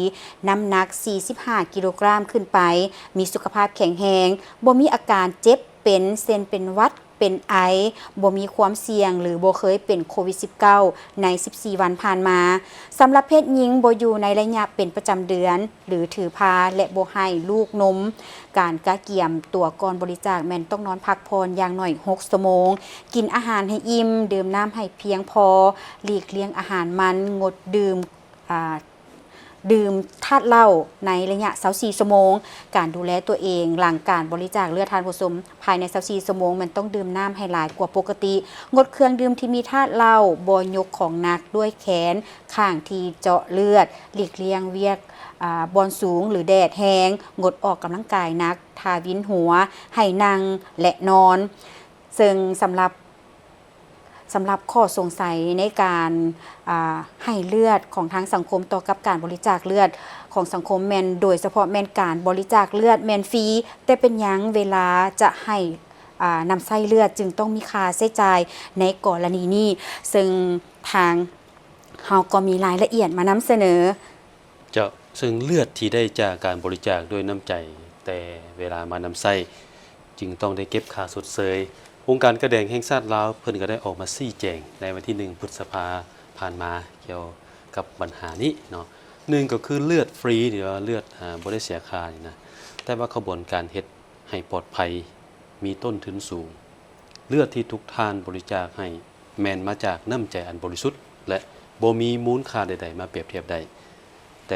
ນ້ຳໜັກ ສີ່ສິບຫ້າ ກິໂລກຣາມ ຂຶ້ນໄປ, ມີສຸຂະພາບແຂງແຮງ, ບໍ່ມີອາການເຈັບເປັນ ເຊັ່ນ ເປັນຫວັດ, ເປັນໄອ, ບໍ່ມີຄວາມສ່ຽງ ຫຼື ບໍ່ເຄີຍເປັນໂຄວິດ ສິບເກົ້າ ໃນ ສິບສີ່ ວັນຜ່ານມາ. ສຳລັບເພດຍິງ ບໍ່ຢູ່ໃນໄລຍະເປັນປະຈຳເດືອນ ຫຼື ຖືພາ ແລະ ບໍ່ໃຫ້ລູກນົມ. ການກະກຽມຕົວກ່ອນບໍລິຈາກແມ່ນຕ້ອງນອນພັກຜ່ອນຢ່າງໜ້ອຍ ຫົກ ຊົ່ວໂມງ, ກິນອາຫານໃຫ້ອີ່ມ, ດື່ມນ້ຳໃຫ້ພຽງພໍ, ຫຼີກລ່ຽງອາຫານມັນ, ງົດດື່ມ ອາ ດື່ມທາດເຫຼົ້າໃນໄລຍະ ຊາວສີ່ ຊົ່ວໂມງ, ການດູແລຕົວເອງຫຼັງການບໍລິຈາກເລືອດ ທ່ານຜູ້ຊົມ, ພາຍໃນ ຊາວສີ່ ຊົ່ວໂມງແມ່ນຕ້ອງດື່ມນ້ຳໃຫ້ຫຼາຍກວ່າປົກກະຕິ, ງົດເຄື່ອງດື່ມທີ່ມີທາດເຫຼົ້າ, ບໍ່ຍົກຂອງໜັກດ້ວຍແຂນຂ້າງທີ່ເຈາະເລືອດ, ຫຼີກລ່ຽງວຽກ ອາ ບ່ອນສູງ ຫຼື ແດດແຮງ, ງົດອອກກຳລັງກາຍໜັກ, ຖ້າວິນຫົວ, ໃຫ້ນັ່ງ ແລະ ນອນ. ເຊິ່ງສຳລັບ ສຳລັບຂໍ້ສົງໄສໃນການ ອາ ໃຫ້ເລືອດຂອງທາງສັງຄົມຕໍ່ກັບການບໍລິຈາກເລືອດຂອງສັງຄົມແມ່ນ ໂດຍສະເພາະແມ່ນການບໍລິຈາກເລືອດແມ່ນຟຣີ, ແຕ່ເປັນຫຍັງເວລາຈະໃຫ້ ອາ ນຳໃຊ້ເລືອດຈຶ່ງຕ້ອງມີຄ່າໃຊ້ຈ່າຍໃນກໍລະນີນີ້? ເຊິ່ງທາງເຮົາກໍມີລາຍລະອຽດມານຳສະເໜີ. ເຈົ້າ, ເຊິ່ງເລືອດທີ່ໄດ້ຈາກການບໍລິຈາກດ້ວຍນ້ຳໃຈ ແຕ່ເວລາມານຳໃຊ້ຈຶ່ງຕ້ອງໄດ້ເກັບຄ່າຊົດເຊີຍ. ອົງການກາແດງແຫ່ງຊາດລາວເພິ່ນກໍໄດ້ອອກມາຊີ້ແຈງໃນວັນທີໜຶ່ງ ພຶດສະພາຜ່ານມາ ກ່ຽວກັບບັນຫານີ້ເນາະ. ໜຶ່ງກໍຄືເລືອດຟຣີ ຫຼືວ່າເລືອດ ອາ ບໍ່ໄດ້ເສຍຄ່ານີ້ນະ, ແຕ່ວ່າຂະບວນການເຮັດໃຫ້ປອດໄພ ມີຕົ້ນທຶນສູງ. ເລືອດທີ່ທຸກທ່ານບໍລິຈາກໃຫ້ແມ່ນມາຈາກນ້ຳໃຈອັນບໍລິສຸດ. ແລະ ບໍ່ມີມູນຄ່າໃດໆມາປຽບທຽບໄດ້. ແຕ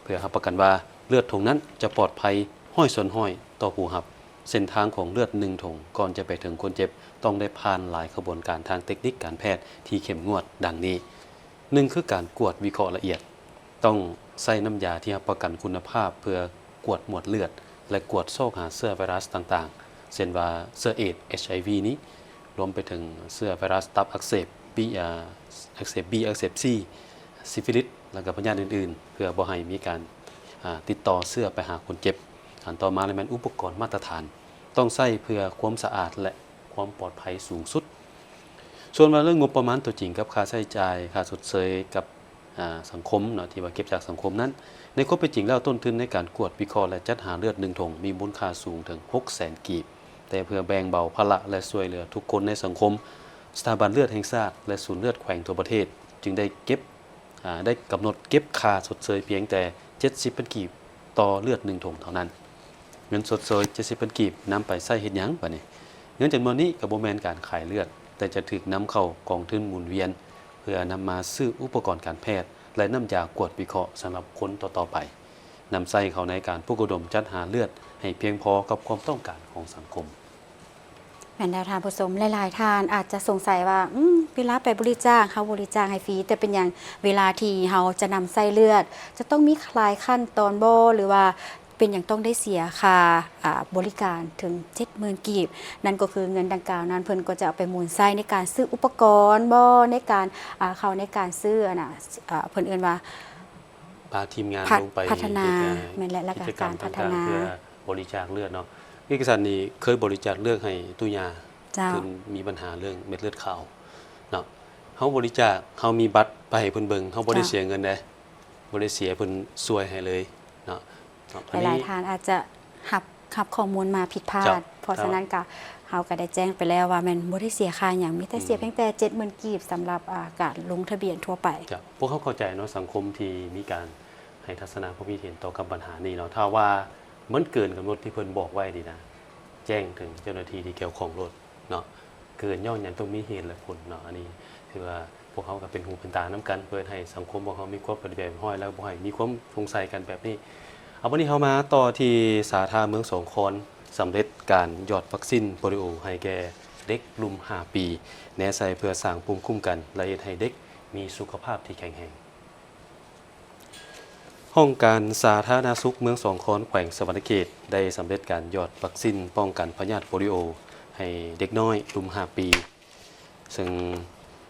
່ເພື່ອຮັບປະກັນວ່າເລືອດຖົງນັ້ນຈະປອດໄພຮ້ອຍສ່ວນຮ້ອຍຕໍ່ຜູ້ຮັບ, ເສັ້ນທາງຂອງເລືອດໜຶ່ງຖົງກ່ອນຈະໄປເຖິງຄົນເຈັບ ຕ້ອງໄດ້ຜ່ານຫຼາຍຂະບວນການທາງເຕັກນິກການແພດທີ່ເຂັ້ມງວດ ດັ່ງນີ້: ໜຶ່ງ ຄືການກວດວິເຄາະລະອຽດ, ຕ້ອງໃຊ້ນ້ຳຢາທີ່ຮັບປະກັນຄຸນນະພາບເພື່ອກວດໝວດເລືອດ ແລະ ກວດຊອກຫາເຊື້ອໄວຣັສຕ່າງໆ ເຊັ່ນວ່າເຊື້ອເອດສ໌ ເອັດໄອວີ ນີ້ ລວມໄປເຖິງເຊື້ອໄວຣັສຕັບອັກເສບ ບີ ອາ ອັກເສບບີ ອັກເສບຊີ ຊິຟິລິດ ແລະ ກະພະຍາດອື່ນໆ ເພື່ອບໍ່ໃຫ້ມີການ ອາ ຕິດຕໍ່ເຊື້ອໄປຫາຄົນເຈັບ. ອັນຕໍ່ມາລະແມ່ນອຸປະກອນມາດຕະຖານ ຕ້ອງໃຊ້ເພື່ອຄວາມສະອາດ ແລະ ຄວາມປອດໄພສູງສຸດ. ສ່ວນວ່າເລື່ອງງົບປະມານຕົວຈິງກັບຄ່າໃຊ້ຈ່າຍ ຄ່າຊົດເຊີຍກັບ ອາ ສັງຄົມເນາະ ທີ່ວ່າເກັບຈາກສັງຄົມນັ້ນ ໃນຄວາມເປັນຈິງແລ້ວ ຕົ້ນທຶນໃນການກວດວິເຄາະ ແລະ ຈັດຫາເລືອດໜຶ່ງຖົງ ມີມູນຄ່າສູງເຖິງຫົກແສນກີບ. ແຕ່ເພື່ອແບ່ງເບົາພາລະ ແລະ ຊ່ວຍເຫຼືອທຸກຄົນໃນສັງຄົມ, ສະຖາບັນເລືອດແຫ່ງຊາດ ແລະ ສູນເລືອດແຂວງທົ່ວປະເທດ ຈຶ່ງໄດ້ເກັບ ອາ ໄດ້ກຳນົດເກັບຄ່າຊົດເຊີຍພຽງແຕ່ເຈັດສິບພັນກີບຕໍ່ເລືອດໜຶ່ງຖົງເທົ່ານັ້ນ. ເງິນຊົດເຊີຍເຈັດສິບພັນກີບ ນຳໄປໃຊ້ເຮັດຫຍັງບາດນີ້? ເງິນຈຳນວນນີ້ກໍບໍ່ແມ່ນການຂາຍເລືອດ, ແຕ່ຈະຖືກນຳເຂົ້າກອງທຶນໝູນວຽນ ເພື່ອນຳມາຊື້ອຸປະກອນການແພດ ແລະ ນ້ຳຢາກວດວິເຄາະສຳລັບຄົນຕໍ່ໆໄປ, ນຳໃຊ້ເຂົ້າໃນການປຸກລະດົມຈັດຫາເລືອດໃຫ້ພຽງພໍກັບຄວາມຕ້ອງການຂອງສັງຄົມ. ແມ່ນແລ້ວທ່ານຜູ້ຊົມ, ຫຼາຍໆທ່ານອາດຈະສົງໄສວ່າ ອືມ ເວລາໄປບໍລິຈາກ ເຮົາບໍລິຈາກໃຫ້ຟຣີ, ແຕ່ເປັນຫຍັງເວລາທີ່ເຮົາຈະນຳໃຊ້ເລືອດ ຈະຕ້ອງມີຫຼາຍຂັ້ນຕອນບໍ ຫຼືວ່າ ເປັນຫຍັງຕ້ອງໄດ້ເສຍຄ່າ ອາ ບໍລິການເຖິງເຈັດໝື່ນກີບ? ນັ້ນກໍຄືເງິນດັ່ງກ່າວນັ້ນ ເພິ່ນກໍຈະເອົາໄປໝູນໃຊ້ໃນການຊື້ອຸປະກອນບໍ ໃນການ ອາ ເຂົ້າໃນການຊື້ ອັນນ່າ ອາ ເພິ່ນເອີ້ນວ່າ ພາທີມງານ ພະ ລົງໄປ ພັດທະນາ ເຮັດ ແມ່ນແຫຼະ ແລ້ວກໍ ກິດຈະກຳ ການພັດທະນາ ຕ່າງໆ ເພື່ອບໍລິຈາກເລືອດເນາະ. ເອກະສັນນີ້ເຄີຍບໍລິຈາກເລືອດໃຫ້ຕູ້ຍ່າ ເຈົ້າ ເພິ່ນມີບັນຫາເລື່ອງເມັດເລືອດຂາວເນາະ. ເຮົາບໍລິຈາກ ເຮົາມີບັດໄປໃຫ້ເພິ່ນເບິ່ງ ເຮົາບໍ່ໄດ້ ເຈົ້າ ເສຍເງິນເດ້. ບໍ່ໄດ້ເສຍ ເພິ່ນຊ່ວຍໃຫ້ເລີຍເນາະ. ເນາະ ອັນນີ້ ຫຼາຍໆທ່ານອາດຈະຮັບ ຮັບຂໍ້ມູນມາຜິດພາດ ເຈົ້າ ເພາະ ເຈົ້າ ສະນັ້ນກໍ ເຮົາກໍໄດ້ແຈ້ງໄປແລ້ວວ່າແມ່ນບໍ່ໄດ້ເສຍຄ່າຫຍັງ ມີແຕ່ເສຍ ອືມ ພຽງແຕ່ເຈັດໝື່ນກີບ ສຳລັບ ອາ ການລົງທະບຽນທົ່ວໄປ. ເຈົ້າ ພວກເຮົາເຂົ້າໃຈເນາະ ສັງຄົມທີ່ມີການໃຫ້ທັດສະນະຄວາມຄິດເຫັນຕໍ່ກັບບັນຫານີ້ເນາະ. ຖ້າວ່າມັນເກີນກຳນົດທີ່ເພິ່ນບອກໄວ້ນີ້ນະ ແຈ້ງເຖິງເຈົ້າໜ້າທີ່ທີ່ກ່ຽວຂ້ອງໂລດເນາະ. ເກີນຍ້ອນຫຍັງ ຕ້ອງມີເຫດ ແລະ ຜົນເນາະ. ອັນນີ້ຖືວ່າພວກເຮົາກໍເປັນຫູເປັນຕານຳກັນ ເພື່ອເຮັດໃຫ້ສັງຄົມຂອງເຮົາມີຄວາມເປັນລະບຽບຮຽບຮ້ອຍ ແລະ ບໍ່ໃຫ້ມີຄວາມສົງໄສກັນແບບນີ້. ເອົາ ບັດນີ້ເຮົາມາຕໍ່ທີ່ສາທານະເມືອງສອງຄອນ ສຳເລັດການຢອດວັກຊິນໂປລິໂອໃຫ້ແກ່ເດັກລຸ່ມຫ້າປີ ແນໃສ່ເພື່ອສ້າງພູມຄຸ້ມກັນ ແລະ ເຮັດໃຫ້ເດັກມີສຸຂະພາບທີ່ແຂງແຮງ. ຫ້ອງການສາທາລະນະສຸກເມືອງສອງຄອນ ແຂວງສະຫວັນນະເຂດ ໄດ້ສຳເລັດການຢອດວັກຊິນປ້ອງກັນພະຍາດໂປລິໂອໃຫ້ເດັກນ້ອຍລຸ່ມຫ້າປີ ເຊິ່ງ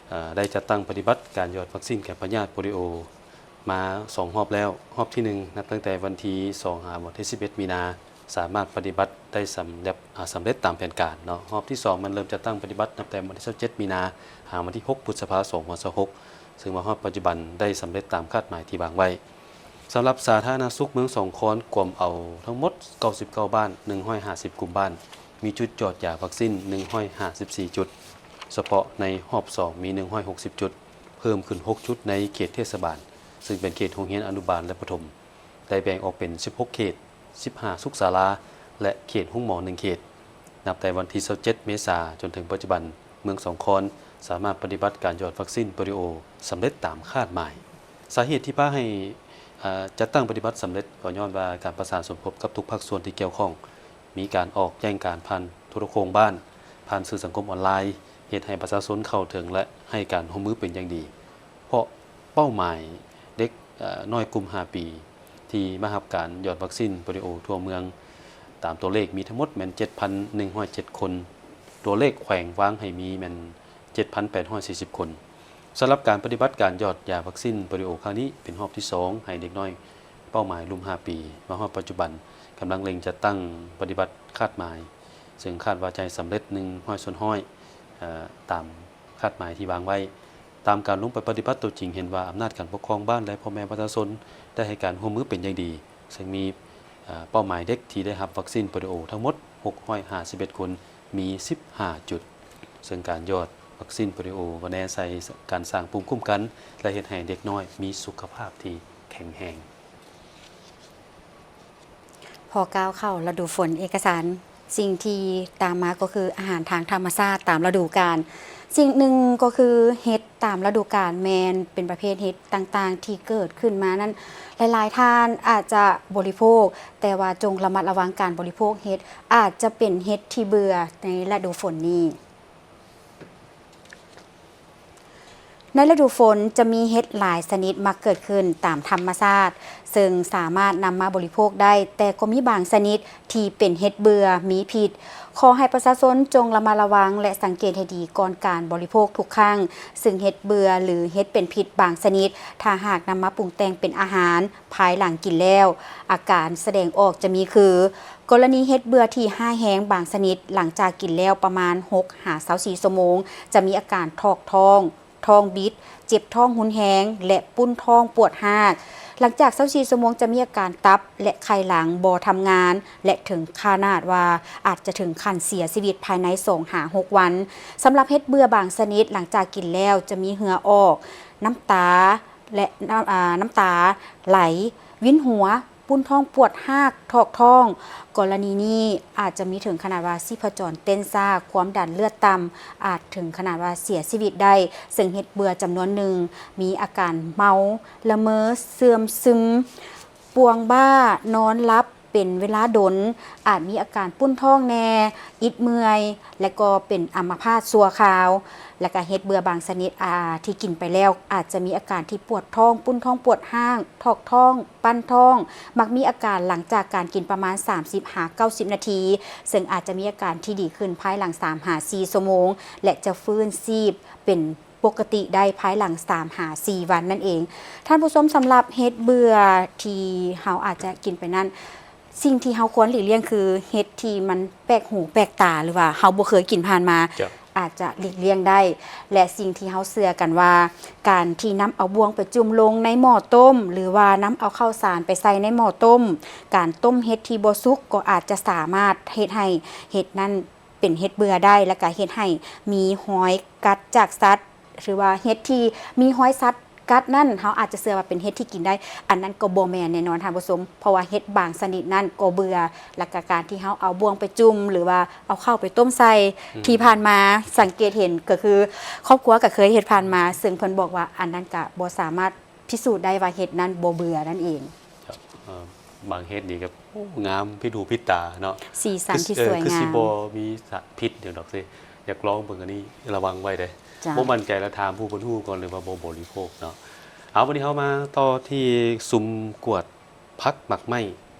ເອີ່ ໄດ້ຈັດຕັ້ງປະຕິບັດການຢອດວັກຊິນແກ່ພະຍາດໂປລິໂອມາສອງຮອບແລ້ວ. ຮອບທີໜຶ່ງ ນັບຕັ້ງແຕ່ວັນທີສອງຫາວັນທີສິບເອັດມີນາ ສາມາດປະຕິບັດໄດ້ສຳເລັດ ອາ ສຳເລັດຕາມແຜນການເນາະ. ຮອບທີສອງ ແມ່ນເລີ່ມຈັດຕັ້ງປະຕິບັດນັບແຕ່ວັນທີຊາວເຈັດມີນາ ຫາວັນທີຫົກພຶດສະພາ ສອງພັນຊາວຫົກ ເຊິ່ງມາຮອດປັດຈຸບັນໄດ້ສຳເລັດຕາມຄາດໝາຍທີ່ວາງໄວ້. ສຳລັບສາທາລະນະສຸກເມືອງສອງຄອນ ກວມເອົາທັງໝົດເກົ້າສິບເກົ້າບ້ານ ໜຶ່ງຮ້ອຍຫ້າສິບກຸ່ມບ້ານ, ມີຈຸດຢອດຢາວັກຊິນໜຶ່ງຮ້ອຍຫ້າສິບສີ່ຈຸດ, ສະເພາະໃນຮອບສອງມີໜຶ່ງຮ້ອຍຫົກສິບຈຸດ, ເພີ່ມຂຶ້ນຫົກຈຸດໃນເຂດເທດສະບານ ເຊິ່ງເປັນເຂດໂຮງຮຽນອະນຸບານ ແລະ ປະຖົມ, ໄດ້ແບ່ງອອກເປັນສິບຫົກເຂດ, ສິບຫ້າສຸກສາລາ ແລະ ເຂດໂຮງໝໍໜຶ່ງເຂດ. ນັບແຕ່ວັນທີຊາວເຈັດເມສາຈົນເຖິງປັດຈຸບັນ, ເມືອງສອງຄອນສາມາດປະຕິບັດການຢອດວັກຊິນໂປລິໂອສຳເລັດຕາມຄາດໝາຍ. ສາເຫດທີ່ພາໃຫ້ ເອີ່ ຈັດຕັ້ງປະຕິບັດສຳເລັດ ກໍຍ້ອນວ່າການປະສານສົມທົບກັບທຸກພາກສ່ວນທີ່ກ່ຽວຂ້ອງ, ມີການອອກແຈ້ງການຜ່ານໂທລະໂຄ່ງບ້ານ, ຜ່ານສື່ສັງຄົມອອນລາຍ, ເຮັດໃຫ້ປະຊາຊົນເຂົ້າເຖິງ ແລະ ໃຫ້ການຮ່ວມມືເປັນຢ່າງດີ. ເພາະເປົ້າໝາຍເດັກ ເອີ່ ນ້ອຍກຸ່ມຫ້າປີ ທີ່ມາຮັບການຢອດວັກຊິນໂປລິໂອທົ່ວເມືອງ ຕາມຕົວເລກມີທັງໝົດແມ່ນເຈັດພັນໜຶ່ງຮ້ອຍເຈັດຄົນ, ຕົວເລກແຂວງວາງໃຫ້ມີແມ່ນເຈັດພັນແປດຮ້ອຍສີ່ສິບຄົນ. ສຳລັບການປະຕິບັດການຢອດຢາວັກຊິນໂປລິໂອຄັ້ງນີ້ ເປັນຮອບທີສອງ ໃຫ້ເດັກນ້ອຍເປົ້າໝາຍລຸ່ມຫ້າປີ ມາຮອດປັດຈຸບັນ ກຳລັງເລັ່ງຈັດຕັ້ງປະຕິບັດຄາດໝາຍ, ເຊິ່ງຄາດວ່າຈະໃຫ້ສຳເລັດໜຶ່ງຮ້ອຍສ່ວນຮ້ອຍ ເອີ່ ຕາມຄາດໝາຍທີ່ວາງໄວ້. ຕາມການລົງໄປປະຕິບັດຕົວຈິງ ເຫັນວ່າອຳນາດການປົກຄອງບ້ານ ແລະ ພໍ່ແມ່ປະຊາຊົນໄດ້ໃຫ້ການຮ່ວມມືເປັນຢ່າງດີ, ເຊິ່ງມີ ເອີ່ ເປົ້າໝາຍເດັກທີ່ໄດ້ຮັບວັກຊິນໂປລິໂອທັງໝົດຫົກຮ້ອຍຫ້າສິບເອັດຄົນ, ມີສິບຫ້າຈຸດ, ເຊິ່ງການຢອດວັກຊິນໂປລິໂອກໍແນໃສ່ການສ້າງພູມຄຸ້ມກັນ ແລະ ເຮັດໃຫ້ເດັກນ້ອຍມີສຸຂະພາບທີ່ແຂງແຮງ. ພໍກ້າວເຂົ້າລະດູຝົນ, ເອກະສານ ສິ່ງທີ່ຕາມມາກໍຄືອາຫານທາງທຳມະຊາດຕາມລະດູການ. ສິ່ງໜຶ່ງກໍຄືເຫັດຕາມລະດູການ ແມ່ນເປັນປະເພດເຫັດຕ່າງໆທີ່ເກີດຂຶ້ນມານັ້ນ ຫຼາຍໆທ່ານອາດຈະບໍລິໂພກ, ແຕ່ວ່າຈົ່ງລະມັດລະວັງການບໍລິໂພກເຫັດ, ອາດຈະເປັນເຫັດທີ່ເບື່ອໃນລະດູຝົນນີ້. ໃນລະດູຝົນຈະມີເຫັດຫຼາຍຊະນິດມັກເກີດຂຶ້ນຕາມທຳມະຊາດ ເຊິ່ງສາມາດນຳມາບໍລິໂພກໄດ້, ແຕ່ກໍມີບາງຊະນິດທີ່ເປັນເຫັດເບື່ອ ມີພິດ. ຂໍໃຫ້ປະຊາຊົນຈົ່ງລະມັດລະວັງ ແລະ ສັງເກດໃຫ້ດີກ່ອນການບໍລິໂພກທຸກຄັ້ງ, ເຊິ່ງເຫັດເບື່ອ ຫຼື ເຫັດເປັນພິດບາງຊະນິດ ຖ້າຫາກນຳມາປຸງແຕ່ງເປັນອາຫານ ພາຍຫຼັງກິນແລ້ວ, ອາການສະແດງອອກຈະມີຄື ກໍລະນີເຫັດເບື່ອທີ່ຮ້າຍແຮງບາງຊະນິດ ຫຼັງຈາກກິນແລ້ວປະມານຫົກຫາຊາວສີ່ຊົ່ວໂມງ ຈະມີອາການຖອກທ້ອງ, ທ້ອງບິດ, ເຈັບທ້ອງຮຸນແຮງ ແລະ ປຸ້ນທ້ອງປວດຮາກ. ຫຼັງຈາກຊາວສີ່ຊົ່ວໂມງ ຈະມີອາການຕັບ ແລະ ໄຂ່ຫຼັງບໍ່ທຳງານ ແລະ ເຖິງຂະໜາດວ່າອາດຈະເຖິງຂັ້ນເສຍຊີວິດພາຍໃນສອງຫາຫົກວັນ. ສຳລັບເຫັດເບື່ອບາງຊະນິດ ຫຼັງຈາກກິນແລ້ວຈະມີເຫື່ອອອກ, ນ້ຳຕາ ແລະ ນ້ຳ ອາ ນ້ຳຕາໄຫຼ, ວິນຫົວ, ປຸ້ນທ້ອງປວດຮາກ, ຖອກທ້ອງ. ກໍລະນີນີ້ອາດຈະມີເຖິງຂະໜາດວ່າຊີບພະຈອນເຕັ້ນຊ້າ, ຄວາມດັນເລືອດຕ່ຳ, ອາດເຖິງຂະໜາດວ່າເສຍຊີວິດໄດ້, ເຊິ່ງເຫັດເບື່ອຈຳນວນໜຶ່ງມີອາການເມົາ, ລະເມີ, ເສື່ອມຊຶມ, ປວງບ້າ, ນອນຫຼັບເປັນເວລາດົນ, ອາດມີອາການປຸ້ນທ້ອງແດ່, ອິດເມື່ອຍ ແລະ ກໍເປັນອຳມະພາດຊົ່ວຄາວ. ແລະກະເຫັດເບື່ອບາງຊະນິດ ອາ ທີ່ກິນໄປແລ້ວ ອາດຈະມີອາການທີ່ປວດທ້ອງ, ປຸ້ນທ້ອງປວດຮາກ, ຖອກທ້ອງ, ປັ່ນທ້ອງ, ມັກມີອາການຫຼັງຈາກການກິນປະມານສາມສິບຫາເກົ້າສິບນາທີ, ເຊິ່ງອາດຈະມີອາການທີ່ດີຂຶ້ນພາຍຫຼັງສາມຫາສີ່ຊົ່ວໂມງ ແລະ ຈະຟື້ນຊີບເປັນປົກກະຕິໄດ້ພາຍຫຼັງສາມຫາສີ່ວັນນັ້ນເອງ. ທ່ານຜູ້ຊົມ, ສຳລັບເຫັດເບື່ອທີ່ເຮົາອາດຈະກິນໄປນັ້ນ, ສິ່ງທີ່ເຮົາຄວນຫຼີກລ່ຽງຄືເຫັດທີ່ມັນແປກຫູແປກຕາ ຫຼືວ່າເຮົາບໍ່ເຄີຍກິນຜ່ານມາ. ເຈົ້າ. ອາດຈະຫຼີກລ່ຽງໄດ້ ແລະ ສິ່ງທີ່ເຮົາເຊື່ອກັນວ່າ ການທີ່ນຳເອົາບ່ວງໄປຈຸ່ມລົງໃນໝໍ້ຕົ້ມ ຫຼືວ່ານຳເອົາເຂົ້າສານໄປໃສ່ໃນໝໍ້ຕົ້ມ, ການຕົ້ມເຫັດທີ່ບໍ່ສຸກກໍອາດຈະສາມາດເຮັດໃຫ້ເຫັດນັ້ນເປັນເຫັດເບື່ອໄດ້ ແລະ ກະເຮັດໃຫ້ມີຮອຍກັດຈາກສັດ ຫຼືວ່າເຫັດທີ່ມີຮອຍສັດ ກັດນັ້ນ ເຮົາອາດຈະເຊື່ອວ່າເປັນເຫັດທີ່ກິນໄດ້, ອັນນັ້ນກໍບໍ່ແມ່ນແນ່ນອນທ່ານຜູ້ຊົມ, ເພາະວ່າເຫັດບາງຊະນິດນັ້ນກໍເບື່ອ, ແລະກະການທີ່ເຮົາເອົາບ່ວງໄປຈຸ່ມ ຫຼືວ່າເອົາເຂົ້າໄປຕົ້ມໃສ່ ອືມ ທີ່ຜ່ານມາສັງເກດເຫັນກໍຄືຄອບຄົວກໍເຄີຍເຮັດຜ່ານມາ, ເຊິ່ງເພິ່ນບອກວ່າອັນນັ້ນກະບໍ່ສາມາດພິສູດໄດ້ວ່າເຫັດນັ້ນບໍ່ເບື່ອນັ້ນເອງ. ເຈົ້າ. ເອີ ບາງເຫັດນີ້ກໍ ໂອ້ ງາມຜິດຫູຜິດຕາເນາະ, ສີສັນທີ່ ຄື ສວຍງາມ ເອີ ຄືຊິບໍ່ມີສານພິດຫຍັງດອກ. ຊິຢາກລອງເບິ່ງອັນນີ້ ລະວັງໄວ້ເດ້. ເຈົ້າ. ບໍ່ໝັ້ນໃຈລະຖາມຜູ້ເພິ່ນຮູ້ກ່ອນ ຫຼືວ່າບໍ່ບໍລິໂພກເນາະ. ເອົາ ວັນນີ້ເຮົາມາຕໍ່ທີ່ຊຸມກວດຜັກໝາກໄມ້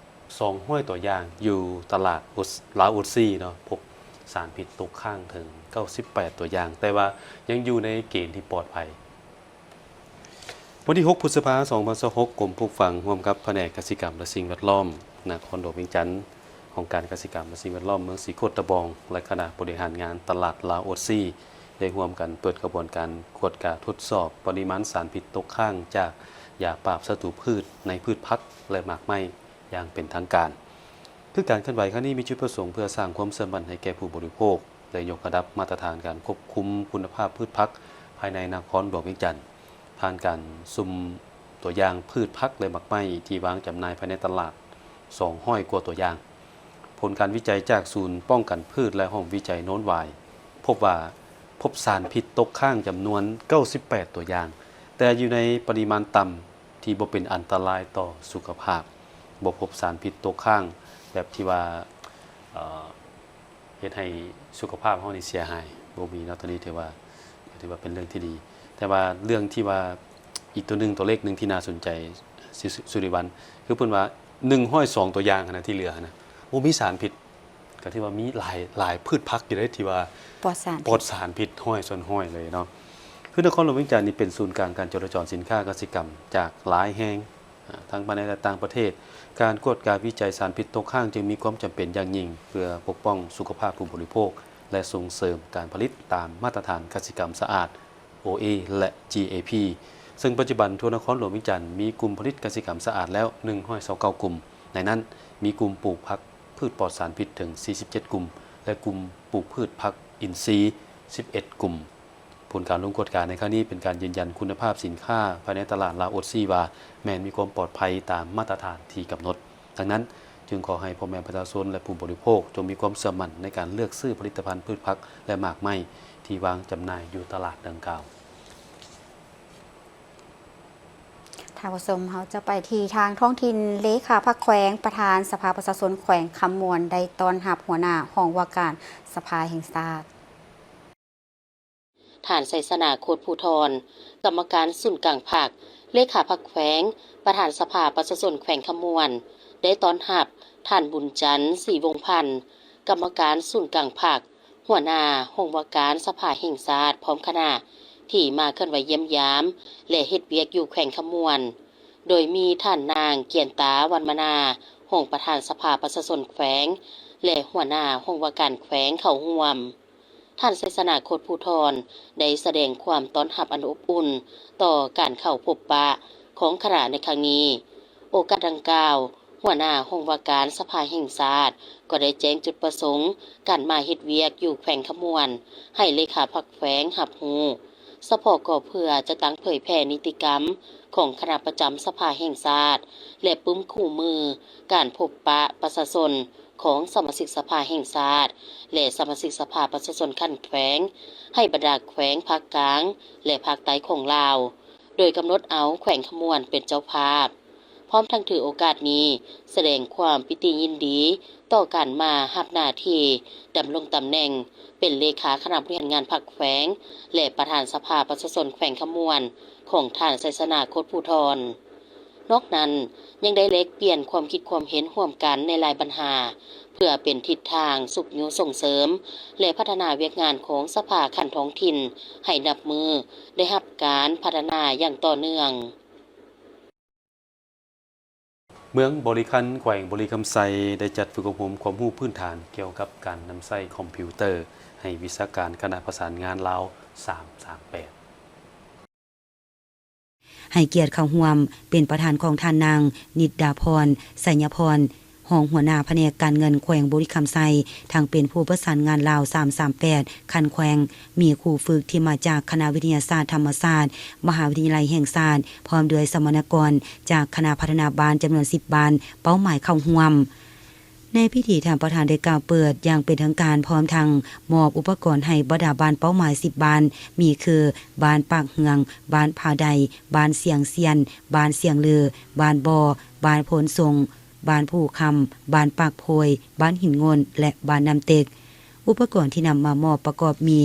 ສອງຮ້ອຍຕົວຢ່າງ ຢູ່ຕະຫຼາດ ລາວໂອຊີເນາະ, ພົບສານພິດຕົກຄ້າງເຖິງເກົ້າສິບແປດຕົວຢ່າງ ແຕ່ວ່າຍັງຢູ່ໃນເກນທີ່ປອດໄພ. ວັນທີຫົກ ພຶດສະພາ ສອງພັນຊາວຫົກ ກົມປູກຝັງ ຮ່ວມກັບພະແນກກະສິກຳ ແລະ ສິ່ງແວດລ້ອມ ນະຄອນຫຼວງວຽງຈັນ, ຫ້ອງການກະສິກຳ ແລະ ສິ່ງແວດລ້ອມ ເມືອງສີໂຄດຕະບອງ ແລະ ຄະນະບໍລິຫານງານຕະຫຼາດລາວໂອຊີ ໄດ້ຮ່ວມກັນເປີດຂະບວນການກວດກາທົດສອບປະລິມານສານພິດຕົກຄ້າງຈາກຢາປາບສັດຕູພືດໃນພືດຜັກ ແລະ ໝາກໄມ້ຢ່າງເປັນທາງການ. ຄືການເຄື່ອນໄຫວຄັ້ງນີ້ມີຈຸດປະສົງເພື່ອສ້າງຄວາມເຊື່ອໝັ້ນໃຫ້ແກ່ຜູ້ບໍລິໂພກ ແລະ ຍົກລະດັບມາດຕະຖານການຄວບຄຸມຄຸນນະພາບພືດຜັກພາຍໃນນະຄອນຫຼວງວຽງຈັນ ຜ່ານການສຸ່ມຕົວຢ່າງພືດຜັກ ແລະ ໝາກໄມ້ທີ່ວາງຈຳໜ່າຍພາຍໃນຕະຫຼາດ ສອງຮ້ອຍກວ່າຕົວຢ່າງ. ຜົນການວິໄຈຈາກສູນປ້ອງກັນພືດ ແລະ ຫ້ອງວິໄຈໂນນຫວາຍ ພົບວ່າ ພົບສານພິດຕົກຄ້າງຈຳນວນເກົ້າສິບແປດຕົວຢ່າງ, ແຕ່ຢູ່ໃນປະລິມານຕ່ຳ ທີ່ບໍ່ເປັນອັນຕະລາຍຕໍ່ສຸຂະພາບ, ບໍ່ພົບສານພິດຕົກຄ້າງແບບທີ່ວ່າ ເອີ ເຮັດໃຫ້ສຸຂະພາບເຮົານີ້ເສຍຫາຍ ບໍ່ມີເນາະ. ຕົວນີ້ຖືວ່າ ຖືວ່າເປັນເລື່ອງທີ່ດີ. ແຕ່ວ່າເລື່ອງທີ່ວ່າ ອີກຕົວໜຶ່ງ ຕົວເລກໜຶ່ງທີ່ໜ້າສົນໃຈ ສຸ ສຸລິວັນ ຄືເພິ່ນວ່າ ໜຶ່ງຮ້ອຍສອງຕົວຢ່າງຫັ້ນນະ ທີ່ເຫຼືອຫັ້ນນະ ບໍ່ມີສານພິດ. ກໍຖືວ່າມີຫຼາຍ ຫຼາຍພືດຜັກຢູ່ເດ້ ທີ່ວ່າປອດສານ ປອດສານພິດຮ້ອຍສ່ວນຮ້ອຍເລີຍເນາະ. ຄືນະຄອນຫຼວງວຽງຈັນນີ້ເປັນສູນກາງການຈໍລະຈອນສິນຄ້າກະສິກຳຈາກຫຼາຍແຫ່ງ ອາ ທັງພາຍໃນ ແລະ ຕ່າງປະເທດ. ການກວດກາວິໄຈສານພິດຕົກຄ້າງຈຶ່ງມີຄວາມຈຳເປັນຢ່າງຍິ່ງ ເພື່ອປົກປ້ອງສຸຂະພາບຜູ້ບໍລິໂພກ ແລະ ສົ່ງເສີມການຜະລິດຕາມມາດຕະຖານກະສິກຳສະອາດ ໂອເອ ແລະ ຈີເອພີ ເຊິ່ງປັດຈຸບັນທົ່ວນະຄອນຫຼວງວຽງຈັນມີກຸ່ມຜະລິດກະສິກຳສະອາດແລ້ວ ໜຶ່ງຮ້ອຍຊາວເກົ້າກຸ່ມ, ໃນນັ້ນມີກຸ່ມປູກຜັກພືດປອດສານພິດເຖິງ ສີ່ສິບເຈັດກຸ່ມ ແລະ ກຸ່ມປູກພືດຜັກອິນຊີ ສິບເອັດກຸ່ມ. ຜົນການລົງກວດກາໃນຄັ້ງນີ້ເປັນການຢືນຢັນຄຸນນະພາບສິນຄ້າພາຍໃນຕະຫຼາດລາວໂອຊີວ່າ ແມ່ນມີຄວາມປອດໄພຕາມມາດຕະຖານທີ່ກຳນົດ. ດັ່ງນັ້ນ, ຈຶ່ງຂໍໃຫ້ພໍ່ແມ່ປະຊາຊົນ ແລະ ຜູ້ບໍລິໂພກ ຈົ່ງມີຄວາມເຊື່ອໝັ້ນໃນການເລືອກຊື້ຜະລິດຕະພັນພືດຜັກ ແລະ ໝາກໄມ້ທີ່ວາງຈຳໜ່າຍຢູ່ຕະຫຼາດດັ່ງກ່າວ. ທ່ານຜູ້ຊົມ, ເຮົາຈະໄປທີ່ທາງທ້ອງຖິ່ນ. ເລຂາພັກແຂວງ, ປະທານສະພາປະຊາຊົນແຂວງຄຳມ່ວນ ໄດ້ຕ້ອນຮັບຫົວໜ້າຫ້ອງວ່າການສະພາແຫ່ງຊາດ. ທ່ານ ໄຊຊະນາ ໂຄດພູທອນ, ກຳມະການສູນກາງພັກ, ເລຂາພັກແຂວງ, ປະທານສະພາປະຊາຊົນແຂວງຄຳມ່ວນ ໄດ້ຕ້ອນຮັບທ່ານ ບຸນຈັນ ສີວົງພັນ, ກຳມະການສູນກາງພັກ, ຫົວໜ້າຫ້ອງວ່າການສະພາແຫ່ງຊາດ ພ້ອມຄະນະ ທີ່ມາເຄື່ອນໄຫວຢ້ຽມຢາມ ແລະ ເຮັດວຽກຢູ່ແຂວງຄຳມ່ວນ, ໂດຍມີທ່ານນາງ ກຽນຕາ ວັນມະນາ, ຮອງປະທານສະພາປະຊາຊົນແຂວງ ແລະ ຫົວໜ້າຫ້ອງວ່າການແຂວງເຂົ້າຮ່ວມ. ທ່ານ ໄຊຊະນາ ໂຄດພູທອນ ໄດ້ສະແດງຄວາມຕ້ອນຮັບອັນອົບອຸ່ນຕໍ່ການເຂົ້າພົບປະຂອງຄະນະໃນຄັ້ງນີ້. ໂອກາດດັ່ງກ່າວ, ຫົວໜ້າຫ້ອງວ່າການສະພາແຫ່ງຊາດ ກໍໄດ້ແຈ້ງຈຸດປະສົງການມາເຮັດວຽກຢູ່ແຂວງຄຳມ່ວນ ໃຫ້ເລຂາພັກແຂວງຮັບຮູ້, ສະເພາະກໍເພື່ອຈະຕັ້ງເຜີຍແຜ່ນິຕິກຳຂອງຄະນະປະຈຳສະພາແຫ່ງຊາດ ແລະ ປຶ້ມຄູ່ມືການພົບປະປະຊາຊົນ ຂອງສະມາຊິກສະພາແຫ່ງຊາດ ແລະ ສະມາຊິກສະພາປະຊາຊົນຂັ້ນແຂວງ ໃຫ້ບັນດາແຂວງພາກກາງ ແລະ ພາກໃຕ້ຂອງລາວ, ໂດຍກຳນົດເອົາແຂວງຄຳມ່ວນເປັນເຈົ້າພາບ, ພ້ອມທັງຖືໂອກາດນີ້ສະແດງຄວາມປີຕິຍິນດີຕໍ່ການມາຮັບໜ້າທີ່ດຳລົງຕຳແໜ່ງເປັນເລຂາຄະນະບໍລິຫານງານພັກແຂວງ ແລະ ປະທານສະພາປະຊາຊົນແຂວງຄຳມ່ວນຂອງທ່ານ ໄຊຊະນາ ໂຄດພູທອນ. ນອກນັ້ນ, ຍັງໄດ້ແລກປ່ຽນຄວາມຄິດຄວາມເຫັນຮ່ວມກັນໃນຫຼາຍບັນຫາ ເພື່ອເປັນທິດທາງຊຸກຍູ້ສົ່ງເສີມ ແລະ ພັດທະນາວຽກງານຂອງສະພາຂັ້ນທ້ອງຖິ່ນ ໃຫ້ນັບມື້ໄດ້ຮັບການພັດທະນາຢ່າງຕໍ່ເນື່ອງ. ເມືອງບໍລິຄັນ ແຂວງບໍລິຄຳໄຊ ໄດ້ຈັດຝຶກອົບຮົມຄວາມຮູ້ພື້ນຖານກ່ຽວກັບການນຳໃຊ້ຄອມພິວເຕີ ໃຫ້ວິຊາການຄະນະປະສານງານລາວ ສາມສາມແປດ. ໃຫ້ກຽດເຂົ້າຮ່ວມເປັນປະທານຂອງທ່ານນາງ ນິດດາພອນ ໄຊຍະພອນ, ຮອງຫົວໜ້າພະແນກການເງິນແຂວງບໍລິຄຳໄຊ, ທັງເປັນຜູ້ປະສານງານລາວ ສາມສາມແປດ ຂັ້ນແຂວງ, ມີຄູຝຶກທີ່ມາຈາກຄະນະວິທະຍາສາດທຳມະຊາດ ມະຫາວິທະຍາໄລແຫ່ງຊາດ, ພ້ອມດ້ວຍສຳມະນາກອນຈາກຄະນະພັດທະນາບ້ານຈຳນວນສິບບ້ານເປົ້າໝາຍເຂົ້າຮ່ວມ. ໃນພິທີ, ທ່ານປະທານໄດ້ກ່າວເປີດຢ່າງເປັນທາງການ, ພ້ອມທັງມອບອຸປະກອນໃຫ້ບັນດາບ້ານເປົ້າໝາຍສິບບ້ານ, ມີຄື ບ້ານປາກເຮືອງ, ບ້ານຜາໄດ, ບ້ານຊຽງຊຽນ, ບ້ານຊຽງລື, ບ້ານບໍ່, ບ້ານໂພນຊົງ, ບ້ານພູຄຳ, ບ້ານປາກໂພຍ, ບ້ານຫີນໂງ່ນ ແລະ ບ້ານນ້ຳເຕັກ. ອຸປະກອນທີ່ນຳມາມອບປະກອບມີ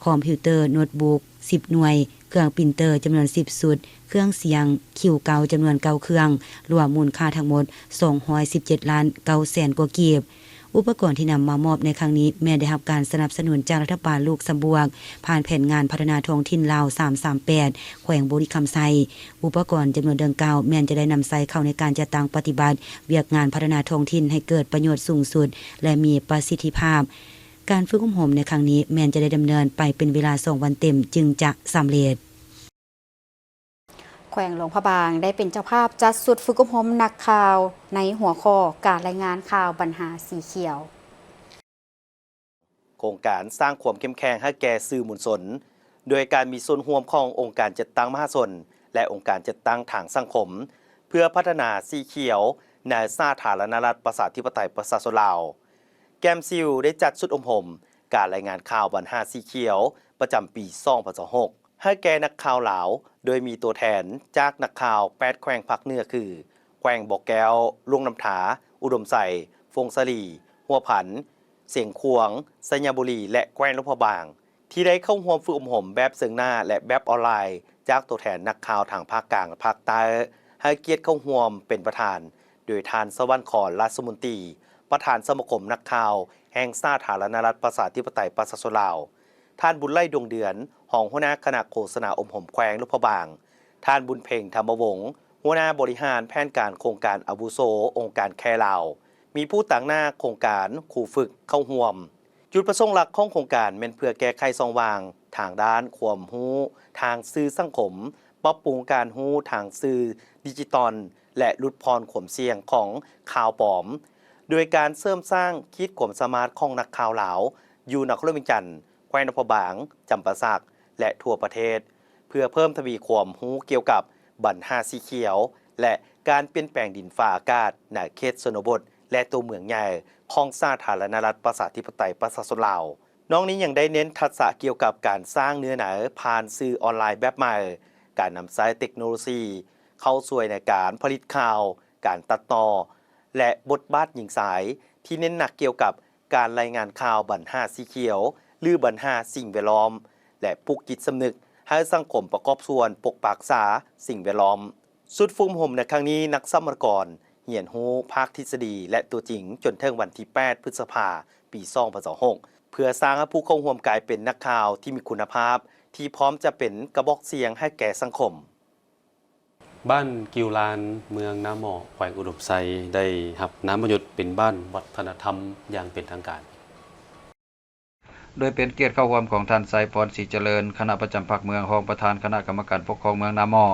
ຄອມພິວເຕີໂນ້ດບຸກສິບໜ່ວຍ, ເຄື່ອງປຣິນເຕີຈຳນວນສິບຊຸດ, ເຄື່ອງສຽງຄິວເກົ້າຈຳນວນເກົ້າເຄື່ອງ, ລວມມູນຄ່າທັງໝົດສອງຮ້ອຍສິບເຈັດລ້ານເກົ້າແສນກວ່າກີບ. ອຸປະກອນທີ່ນຳມາມອບໃນຄັ້ງນີ້ ແມ່ນໄດ້ຮັບການສະໜັບສະໜູນຈາກລັດຖະບານລູກຊຳບວກ ຜ່ານແຜນງານພັດທະນາທ້ອງຖິ່ນລາວ ສາມສາມແປດ ແຂວງບໍລິຄຳໄຊ. ອຸປະກອນຈຳນວນດັ່ງກ່າວ ແມ່ນຈະໄດ້ນຳໃຊ້ເຂົ້າໃນການຈັດຕັ້ງປະຕິບັດວຽກງານພັດທະນາທ້ອງຖິ່ນໃຫ້ເກີດປະໂຫຍດສູງສຸດ ແລະ ມີປະສິດທິພາບ. ການຝຶກອົບຮົມໃນຄັ້ງນີ້ແມ່ນຈະໄດ້ດຳເນີນໄປເປັນເວລາສອງວັນເຕັມຈຶ່ງຈະສຳເລັດ. ແຂວງຫຼວງພະບາງໄດ້ເປັນເຈົ້າພາບຈັດຊຸດຝຶກອົບຮົມນັກຂ່າວໃນຫົວຂໍ້ການລາຍງານຂ່າວບັນຫາສີຂຽວ. ໂຄງການສ້າງຄວາມເຂັ້ມແຂງໃຫ້ແກ່ສື່ມວນຊົນ ໂດຍການມີສ່ວນຮ່ວມຂອງອົງການຈັດຕັ້ງມະຫາຊົນ ແລະ ອົງການຈັດຕັ້ງທາງສັງຄົມ ເພື່ອພັດທະນາສີຂຽວໃນສາທາລະນະລັດ ປະຊາທິປະໄຕ ປະຊາຊົນລາວ. ແກມຊິວໄດ້ຈັດຊຸດອົບຮົມການລາຍງານຂ່າວບັນຫາສີຂຽວ ປະຈຳປີສອງພັນຊາວຫົກ ໃຫ້ແກ່ນັກຂ່າວລາວ, ໂດຍມີຕົວແທນຈາກນັກຂ່າວແປດແຂວງພາກເໜືອຄື ແຂວງບໍ່ແກ້ວ, ຫຼວງນ້ຳທາ, ອຸດົມໄຊ, ຜົ້ງສາລີ, ຫົວພັນ, ຊຽງຂວາງ, ໄຊຍະບູລີ ແລະ ແຂວງຫຼວງພະບາງ ທີ່ໄດ້ເຂົ້າຮ່ວມຝຶກອົບຮົມແບບເຊິ່ງໜ້າ ແລະ ແບບອອນລາຍ ຈາກຕົວແທນນັກຂ່າວທາງພາກກາງ ແລະ ພາກໃຕ້ ໃຫ້ກຽດເຂົ້າຮ່ວມເປັນປະທານ ໂດຍທ່ານ ສະຫວັນຄອນ ລາຊະມົນຕີ, ປະທານສະມາຄົມນັກຂ່າວແຫ່ງສາທາລະນະລັດ ປະຊາທິປະໄຕ ປະຊາຊົນລາວ, ທ່ານ ບຸນໄຫຼ ດວງເດືອນ, ຮອງຫົວໜ້າຄະນະໂຄສະນາອົບຮົມແຂວງຫຼວງພະບາງ, ທ່ານ ບຸນເພັງ ທຳມະວົງ, ຫົວໜ້າບໍລິຫານແຜນການໂຄງການອາວຸໂສອົງການແຂລາວ, ມີຜູ້ຕາງໜ້າໂຄງການ, ຄູຝຶກເຂົ້າຮ່ວມ. ຈຸດປະສົງຫຼັກຂອງໂຄງການແມ່ນເພື່ອແກ້ໄຂຊ່ອງວ່າງທາງດ້ານຄວາມຮູ້ທາງສື່ສັງຄົມ, ປັບປຸງການຮູ້ທາງສື່ດິຈິຕອນ ແລະ ຫຼຸດຜ່ອນຄວາມສ່ຽງຂອງຂ່າວປອມ, ໂດຍການເສີມສ້າງຂີດຄວາມສາມາດຂອງນັກຂ່າວລາວຢູ່ນະຄອນຫຼວງວຽງຈັນ, ແຂວງຫຼວງພະບາງ, ຈຳປາສັກ ແລະ ທົ່ວປະເທດ, ເພື່ອເພີ່ມທະວີຄວາມຮູ້ກ່ຽວກັບບັນຫາສີຂຽວ ແລະ ການປ່ຽນແປງດິນຟ້າອາກາດໃນເຂດຊົນນະບົດ ແລະ ຕົວເມືອງໃຫຍ່ຂອງສາທາລະນະລັດ ປະຊາທິປະໄຕ ປະຊາຊົນລາວ. ນອກນີ້ຍັງໄດ້ເນັ້ນທັກສະກ່ຽວກັບການສ້າງເນື້ອໃນຜ່ານສື່ອອນລາຍແບບໃໝ່, ການນຳໃຊ້ເຕັກໂນໂລຊີເຂົ້າຊ່ວຍໃນການຜະລິດຂ່າວ, ການຕັດຕໍ່ ແລະ ບົດບາດຍິງຊາຍ ທີ່ເນັ້ນໜັກກ່ຽວກັບການລາຍງານຂ່າວບັນຫາສີຂຽວ ຫຼື ບັນຫາສິ່ງແວດລ້ອມ ແລະ ປູກຈິດສຳນຶກໃຫ້ສັງຄົມປະກອບສ່ວນປົກປັກສາສິ່ງແວດລ້ອມ. ຊຸດຝຶກອົບຮົມໃນຄັ້ງນີ້, ນັກສຳມະນາກອນຮຽນຮູ້ພາກທິດສະດີ ແລະ ຕົວຈິງ ຈົນເຖິງວັນທີແປດ ພຶດສະພາ ປີສອງພັນຊາວຫົກ ເພື່ອສ້າງໃຫ້ຜູ້ເຂົ້າຮ່ວມກາຍເປັນນັກຂ່າວທີ່ມີຄຸນນະພາບ, ທີ່ພ້ອມຈະເປັນກະບອກສຽງໃຫ້ແກ່ສັງຄົມ. ບ້ານກິວລານ ເມືອງນາໝໍ້ ແຂວງອຸດົມໄຊ ໄດ້ຮັບນາມມະຍົດເປັນບ້ານວັດທະນະທຳຢ່າງເປັນທາງການ. ໂດຍເປັນກຽດເຂົ້າຮ່ວມຂອງທ່ານ ໄຊພອນ ສີຈະເລີນ ຄະນະປະຈຳພັກເມືອງ, ຮອງປະທານຄະນະກຳມະການປົກຄອງເມືອງນາໝໍ້,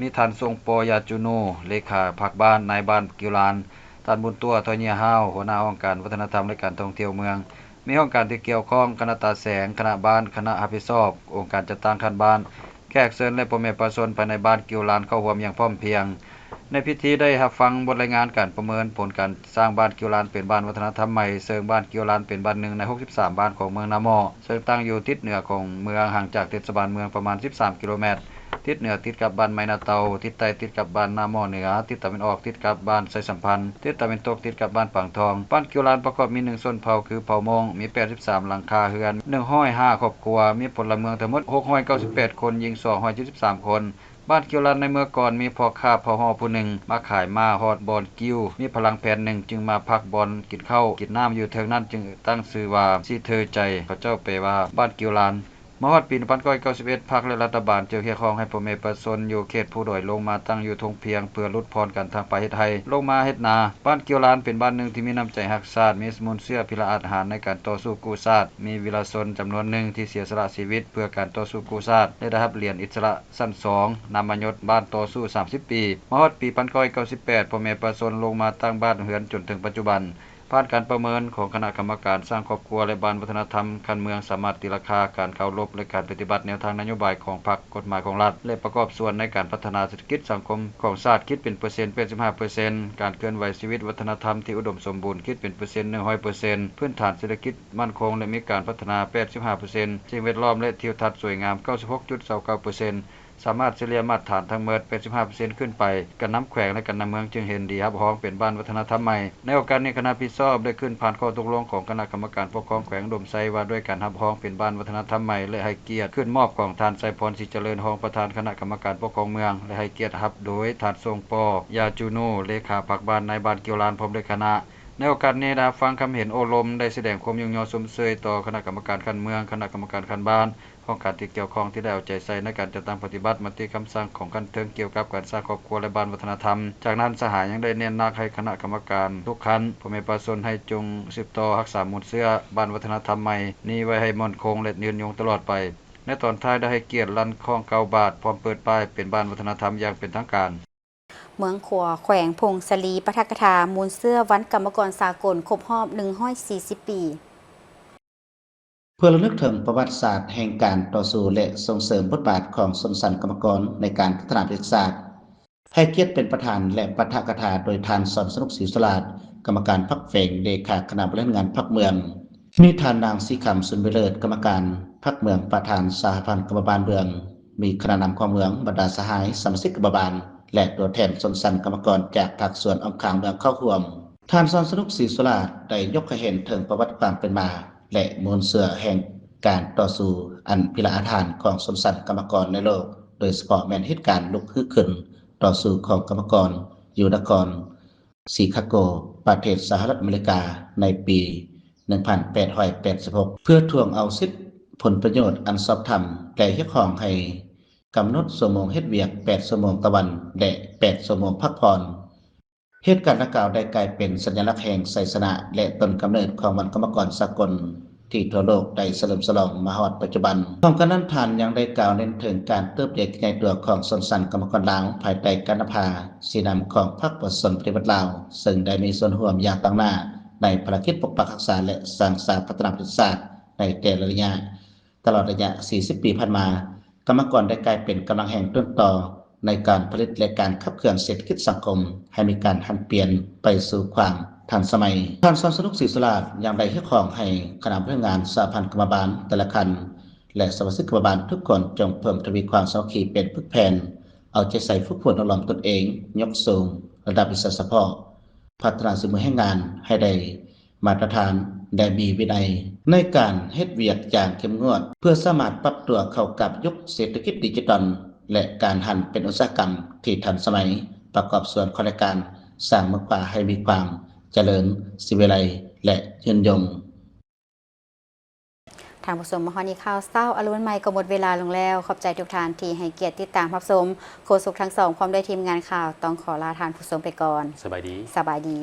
ມີທ່ານ ຊົງປໍ ຢາຈູນູ ເລຂາພັກບ້ານ, ນາຍບ້ານກິວລານ, ທ່ານ ບຸນຕົວ ທໍເຍຍຫ້າວ ຫົວໜ້າຫ້ອງການວັດທະນະທຳ ແລະ ການທ່ອງທ່ຽວເມືອງ, ມີຫ້ອງການທີ່ກ່ຽວຂ້ອງ, ຄະນະຕາແສງ, ຄະນະບ້ານ, ຄະນະຮັບຜິດຊອບ, ອົງການຈັດຕັ້ງຂັ້ນບ້ານ, ແຂກເຊີນ ແລະ ພໍ່ແມ່ປະຊາຊົນພາຍໃນບ້ານກິວລານເຂົ້າຮ່ວມຢ່າງພ້ອມພຽງ. ໃນພິທີໄດ້ຮັບຟັງບົດລາຍງານການປະເມີນຜົນການສ້າງບ້ານກິວລານເປັນບ້ານວັດທະນະທຳໃໝ່, ເຊິ່ງບ້ານກິວລານເປັນບ້ານໜຶ່ງໃນຫົກສິບສາມບ້ານຂອງເມືອງນາໝໍ້, ເຊິ່ງຕັ້ງຢູ່ທິດເໜືອຂອງເມືອງ, ຫ່າງຈາກເທດສະບານເມືອງປະມານສິບສາມກິໂລແມັດ, ທິດເໜືອຕິດກັບບ້ານໄມ້ນາເຕົາ, ທິດໃຕ້ຕິດກັບບ້ານນາໝໍ້ເໜືອ, ທິດຕາເວັນອອກຕິດກັບບ້ານໄຊສຳພັນ, ທິດຕາເວັນຕົກຕິດກັບບ້ານປາງທອງ. ບ້ານກິວລານປະກອບມີໜຶ່ງຊົນເຜົ່າ ຄືເຜົ່າມົ້ງ, ມີແປດສິບສາມຫຼັງຄາເຮືອນ, ໜຶ່ງຮ້ອຍຫ້າຄອບຄົວ, ມີພົນລະເມືອງທັງໝົດຫົກຮ້ອຍເກົ້າສິບແປດຄົນ, ຍິງສອງຮ້ອຍເຈັດສິບສາມຄົນ. ບ້ານກິວລານໃນເມື່ອກ່ອນມີພໍ່ຄ້າເຜົ່າຫໍ່ຜູ້ໜຶ່ງມາຂາຍມ້າຮອດບ່ອນກິວ, ມີພະລັງແຜ່ນໜຶ່ງຈຶ່ງມາພັກບ່ອນກິນເຂົ້າກິນນ້ຳຢູ່ເທິງນັ້ນ, ຈຶ່ງຕັ້ງຊື່ວ່າສີເທີໃຈ, ເຂົາເຈົ້າແປວ່າບ້ານກິວລານ. ມາຮອດປີໜຶ່ງພັນເກົ້າຮ້ອຍເກົ້າສິບເອັດ ພັກ ແລະ ລັດຖະບານຈຶ່ງຮຽກຮ້ອງໃຫ້ພໍ່ແມ່ປະຊາຊົນຢູ່ເຂດພູດອຍລົງມາຕັ້ງຢູ່ທົ່ງພຽງ ເພື່ອຫຼຸດຜ່ອນການທາງປ່າເຮັດໄຮ່, ລົງມາເຮັດນາ. ບ້ານກິວລານເປັນບ້ານໜຶ່ງທີ່ມີນ້ຳໃຈຮັກຊາດ, ມີມູນເຊື້ອພິລະອາດຫານໃນການຕໍ່ສູ້ກູ້ຊາດ, ມີວິລະຊົນຈຳນວນໜຶ່ງທີ່ເສຍສະຫຼະຊີວິດເພື່ອການຕໍ່ສູ້ກູ້ຊາດ ແລະ ໄດ້ຮັບຫຼຽນອິດສະຫຼະ ຊັ້ນສອງ ນາມມະຍົດບ້ານຕໍ່ສູ້ສາມສິບປີ. ມາຮອດປີໜຶ່ງພັນເກົ້າຮ້ອຍເກົ້າສິບແປດ ພໍ່ແມ່ປະຊາຊົນລົງມາຕັ້ງບ້ານເຮືອນຈົນເຖິງປັດຈຸບັນ. ຜ່ານການປະເມີນຂອງຄະນະກຳມະການສ້າງຄອບຄົວ ແລະ ບ້ານວັດທະນະທຳຂັ້ນເມືອງ ສາມາດຕີລາຄາການເຄົາລົບ ແລະ ການປະຕິບັດແນວທາງນະໂຍບາຍຂອງພັກ, ກົດໝາຍຂອງລັດ ແລະ ປະກອບສ່ວນໃນການພັດທະນາເສດຖະກິດສັງຄົມຂອງຊາດ ຄິດເປັນເປີເຊັນ ແປດສິບຫ້າເປີເຊັນ, ການເຄື່ອນໄຫວຊີວິດວັດທະນະທຳທີ່ອຸດົມສົມບູນ ຄິດເປັນເປີເຊັນ ໜຶ່ງຮ້ອຍເປີເຊັນ, ພື້ນຖານເສດຖະກິດ ໝັ້ນຄົງ ແລະ ມີການພັດທະນາ ແປດສິບຫ້າເປີເຊັນ, ສິ່ງແວດລ້ອມ ແລະ ທິວທັດສວຍງາມ ເກົ້າສິບຫົກຈຸດເກົ້າເກົ້າເປີເຊັນ, ສາມາດສະເລ່ຍມາດຖານທັງໝົດ ແປດສິບຫ້າເປີເຊັນ ຂຶ້ນໄປ. ການນຳແຂວງ ແລະ ການນຳເມືອງຈຶ່ງເຫັນດີຮັບຮອງເປັນບ້ານວັດທະນະທຳໃໝ່. ໃນໂອກາດນີ້, ຄະນະຜິດຊອບໄດ້ຂຶ້ນຜ່ານຂໍ້ຕົກລົງຂອງຄະນະກຳມະການປົກຄອງແຂວງອຸດົມໄຊ ວ່າດ້ວຍການຮັບຮອງເປັນບ້ານວັດທະນະທຳໃໝ່ ແລະ ໃຫ້ກຽດຂຶ້ນມອບຂອງທ່ານ ໄຊພອນ ສີຈະເລີນ ຮອງປະທານຄະນະກຳມະການປົກຄອງເມືອງ ແລະ ໃຫ້ກຽດຮັບໂດຍທ່ານ ຊົງປໍ ຢາຈູນູ ເລຂາພັກບ້ານ, ນາຍບ້ານກິວລານ ພ້ອມດ້ວຍຄະນະ. ໃນໂອກາດນີ້ ໄດ້ຮັບຟັງຄຳເຫັນໂອ້ລົມ, ໄດ້ສະແດງຄວາມຍ້ອງຍໍຊົມເຊີຍຕໍ່ຄະນະກຳມະການຂັ້ນເມືອງ, ຄະນະກຳມະການຂັ້ນບ້ານ, ຫ້ອງການທີ່ກ່ຽວຂ້ອງທີ່ໄດ້ເອົາໃຈໃສ່ໃນການຈັດຕັ້ງປະຕິບັດມະຕິຄຳສັ່ງຂອງຂັ້ນເທິງກ່ຽວກັບການສ້າງຄອບຄົວ ແລະ ບ້ານວັດທະນະທຳ. ຈາກນັ້ນ ສະຫາຍຍັງໄດ້ເນັ້ນໜັກໃຫ້ຄະນະກຳມະການທຸກຂັ້ນ, ພໍ່ແມ່ປະຊາຊົນໃຫ້ຈົ່ງສືບຕໍ່ຮັກສາມູນເຊື້ອບ້ານວັດທະນະທຳໃໝ່ນີ້ໄວ້ໃຫ້ໝັ້ນຄົງ ແລະ ຍືນຍົງຕະຫຼອດໄປ. ໃນຕອນທ້າຍ ໄດ້ໃຫ້ກຽດລັ່ນຄ້ອງເກົ້າບາດ ພ້ອມເປີດປ້າຍເປັນບ້ານວັດທະນະທຳຢ່າງເປັນທາງການ. ເມືອງຂວາ ແຂວງຜົ້ງສາລີ ປາຖະກະຖາໝູນເຊື້ອວັນກຳມະກອນສາກົນຄົບຮອບໜຶ່ງຮ້ອຍສີ່ສິບປີ. ເພື່ອລະນຶກເຖິງປະຫວັດສາດແຫ່ງການຕໍ່ສູ້ ແລະ ສົ່ງເສີມບົດບາດຂອງຊົນຊັ້ນກຳມະກອນໃນການພັດທະນາປະເທດຊາດ, ໃຫ້ກຽດເປັນປະທານ ແລະ ປາຖະກະຖາໂດຍທ່ານ ສອນສະໜຸກ ສີສຸລາດ ກຳມະການພັກແຂວງ, ເລຂາຄະນະບໍລິຫານງານພັກເມືອງ, ມີທ່ານນາງ ສີຄຳ ຊຸນວິເລີດ ກຳມະການພັກເມືອງ, ປະທານສະຫະພັນກຳມະບານເມືອງ, ມີຄະນະນຳຂອງເມືອງ, ບັນດາສະຫາຍສະມາຊິກກຳມະບານ ແລະ ຕົວແທນຊົນຊັ້ນກຳມະກອນຈາກພາກສ່ວນອ້ອມຂ້າງເມືອງເຂົ້າຮ່ວມ. ທ່ານ ສອນສະໜຸກ ສີສຸລາດ ໄດ້ຍົກໃຫ້ເຫັນເຖິງປະຫວັດຄວາມເປັນມາ ແລະ ມູນເຊື້ອແຫ່ງການຕໍ່ສູ້ອັນພິລະອາດຫານຂອງຊົນຊັ້ນກຳມະກອນໃນໂລກ, ໂດຍສະເພາະແມ່ນເຫດການລຸກຮືຂຶ້ນຕໍ່ສູ້ຂອງກຳມະກອນຢູ່ນະຄອນຊີຄາໂກ ປະເທດສະຫະລັດອາເມລິກາ ໃນປີໜຶ່ງພັນແປດຮ້ອຍແປດສິບຫົກ ເພື່ອທວງເອົາສິດຜົນປະໂຫຍດອັນຊອບທຳ ແລະ ຮຽກຮ້ອງໃຫ້ກຳນົດຊົ່ວໂມງເຮັດວຽກແປດຊົ່ວໂມງຕໍ່ວັນ ແລະ ແປດຊົ່ວໂມງພັກຜ່ອນ. ເຫດການດັ່ງກ່າວໄດ້ກາຍເປັນສັນຍາລັກແຫ່ງໄຊຊະນະ ແລະ ຕົ້ນກຳເນີດຂອງວັນກຳມະກອນສາກົນ ທີ່ທົ່ວໂລກໄດ້ສະເຫຼີມສະຫຼອງມາຮອດປັດຈຸບັນ. ພ້ອມກັນນັ້ນ, ທ່ານຍັງໄດ້ກ່າວເນັ້ນເຖິງການເຕີບໃຫຍ່ຂະຫຍາຍຕົວຂອງຊົນຊັ້ນກຳມະກອນລາວ ພາຍໃຕ້ການນຳພາຊີ້ນຳຂອງພັກປະຊາຊົນປະຕິວັດລາວ, ເຊິ່ງໄດ້ມີສ່ວນຮ່ວມຢ່າງຕາງໜ້າໃນພາລະກິດປົກປັກຮັກສາ ແລະ ສ້າງສາພັດທະນາປະເທດຊາດໃນແຕ່ລະໄລຍະ. ຕະຫຼອດໄລຍະສີ່ສິບປີຜ່ານມາ, ກຳມະກອນໄດ້ກາຍເປັນກຳລັງແຮງຕົ້ນຕໍໃນການຜະລິດ ແລະ ການຂັບເຄື່ອນເສດຖະກິດສັງຄົມ ໃຫ້ມີການຫັນປ່ຽນໄປສູ່ຄວາມ ທັນສະໄໝ. ທ່ານ ສອນສະໜຸກ ສີສຸລາດ ຍັງໄດ້ຮຽກຮ້ອງໃຫ້ຄະນະບໍລິຫານງານສະຫະພັນກຳມະບານແຕ່ລະຂັ້ນ ແລະ ສະມາຊິກກຳມະບານທຸກຄົນຈົ່ງເພີ່ມທະວີຄວາມສາມັກຄີເປັນປຶກແຜ່ນ, ເອົາໃຈໃສ່ຝຶກຝົນອົບຮົມຕົນເອງ, ຍົກສູງລະດັບວິຊາສະເພາະ, ພັດທະນາສີມືແຮງງານໃຫ້ໄດ້ມາດຕະຖານ ແລະ ມີວິໄນໃນການເຮັດວຽກຢ່າງເຂັ້ມງວດ ເພື່ອສາມາດປັບຕົວເຂົ້າກັບຍຸກເສດຖະກິດດິຈິຕອນ ແລະ ການຫັນເປັນອຸດສາຫະກຳທີ່ທັນສະໄໝ, ປະກອບສ່ວນເຂົ້າໃນການສ້າງເມືອງຂວາໃຫ້ມີຄວາມຈະເລີນ, ສີວິໄລ ແລະ ຍືນຍົງ. ທ່ານຜູ້ຊົມ, ມາຮອດນີ້ຂ່າວເຊົ້າອາລຸນໃໝ່ກໍໝົດເວລາລົງແລ້ວ. ຂອບໃຈທຸກທ່ານທີ່ໃຫ້ກຽດຕິດຕາມຮັບຊົມ. ໂຄສົກທັງສອງ ພ້ອມດ້ວຍທີມງານຂ່າວ ຕ້ອງຂໍລາທ່ານຜູ້ຊົມໄປກ່ອນ. ສະບາຍດີ. ສະບາຍດີ.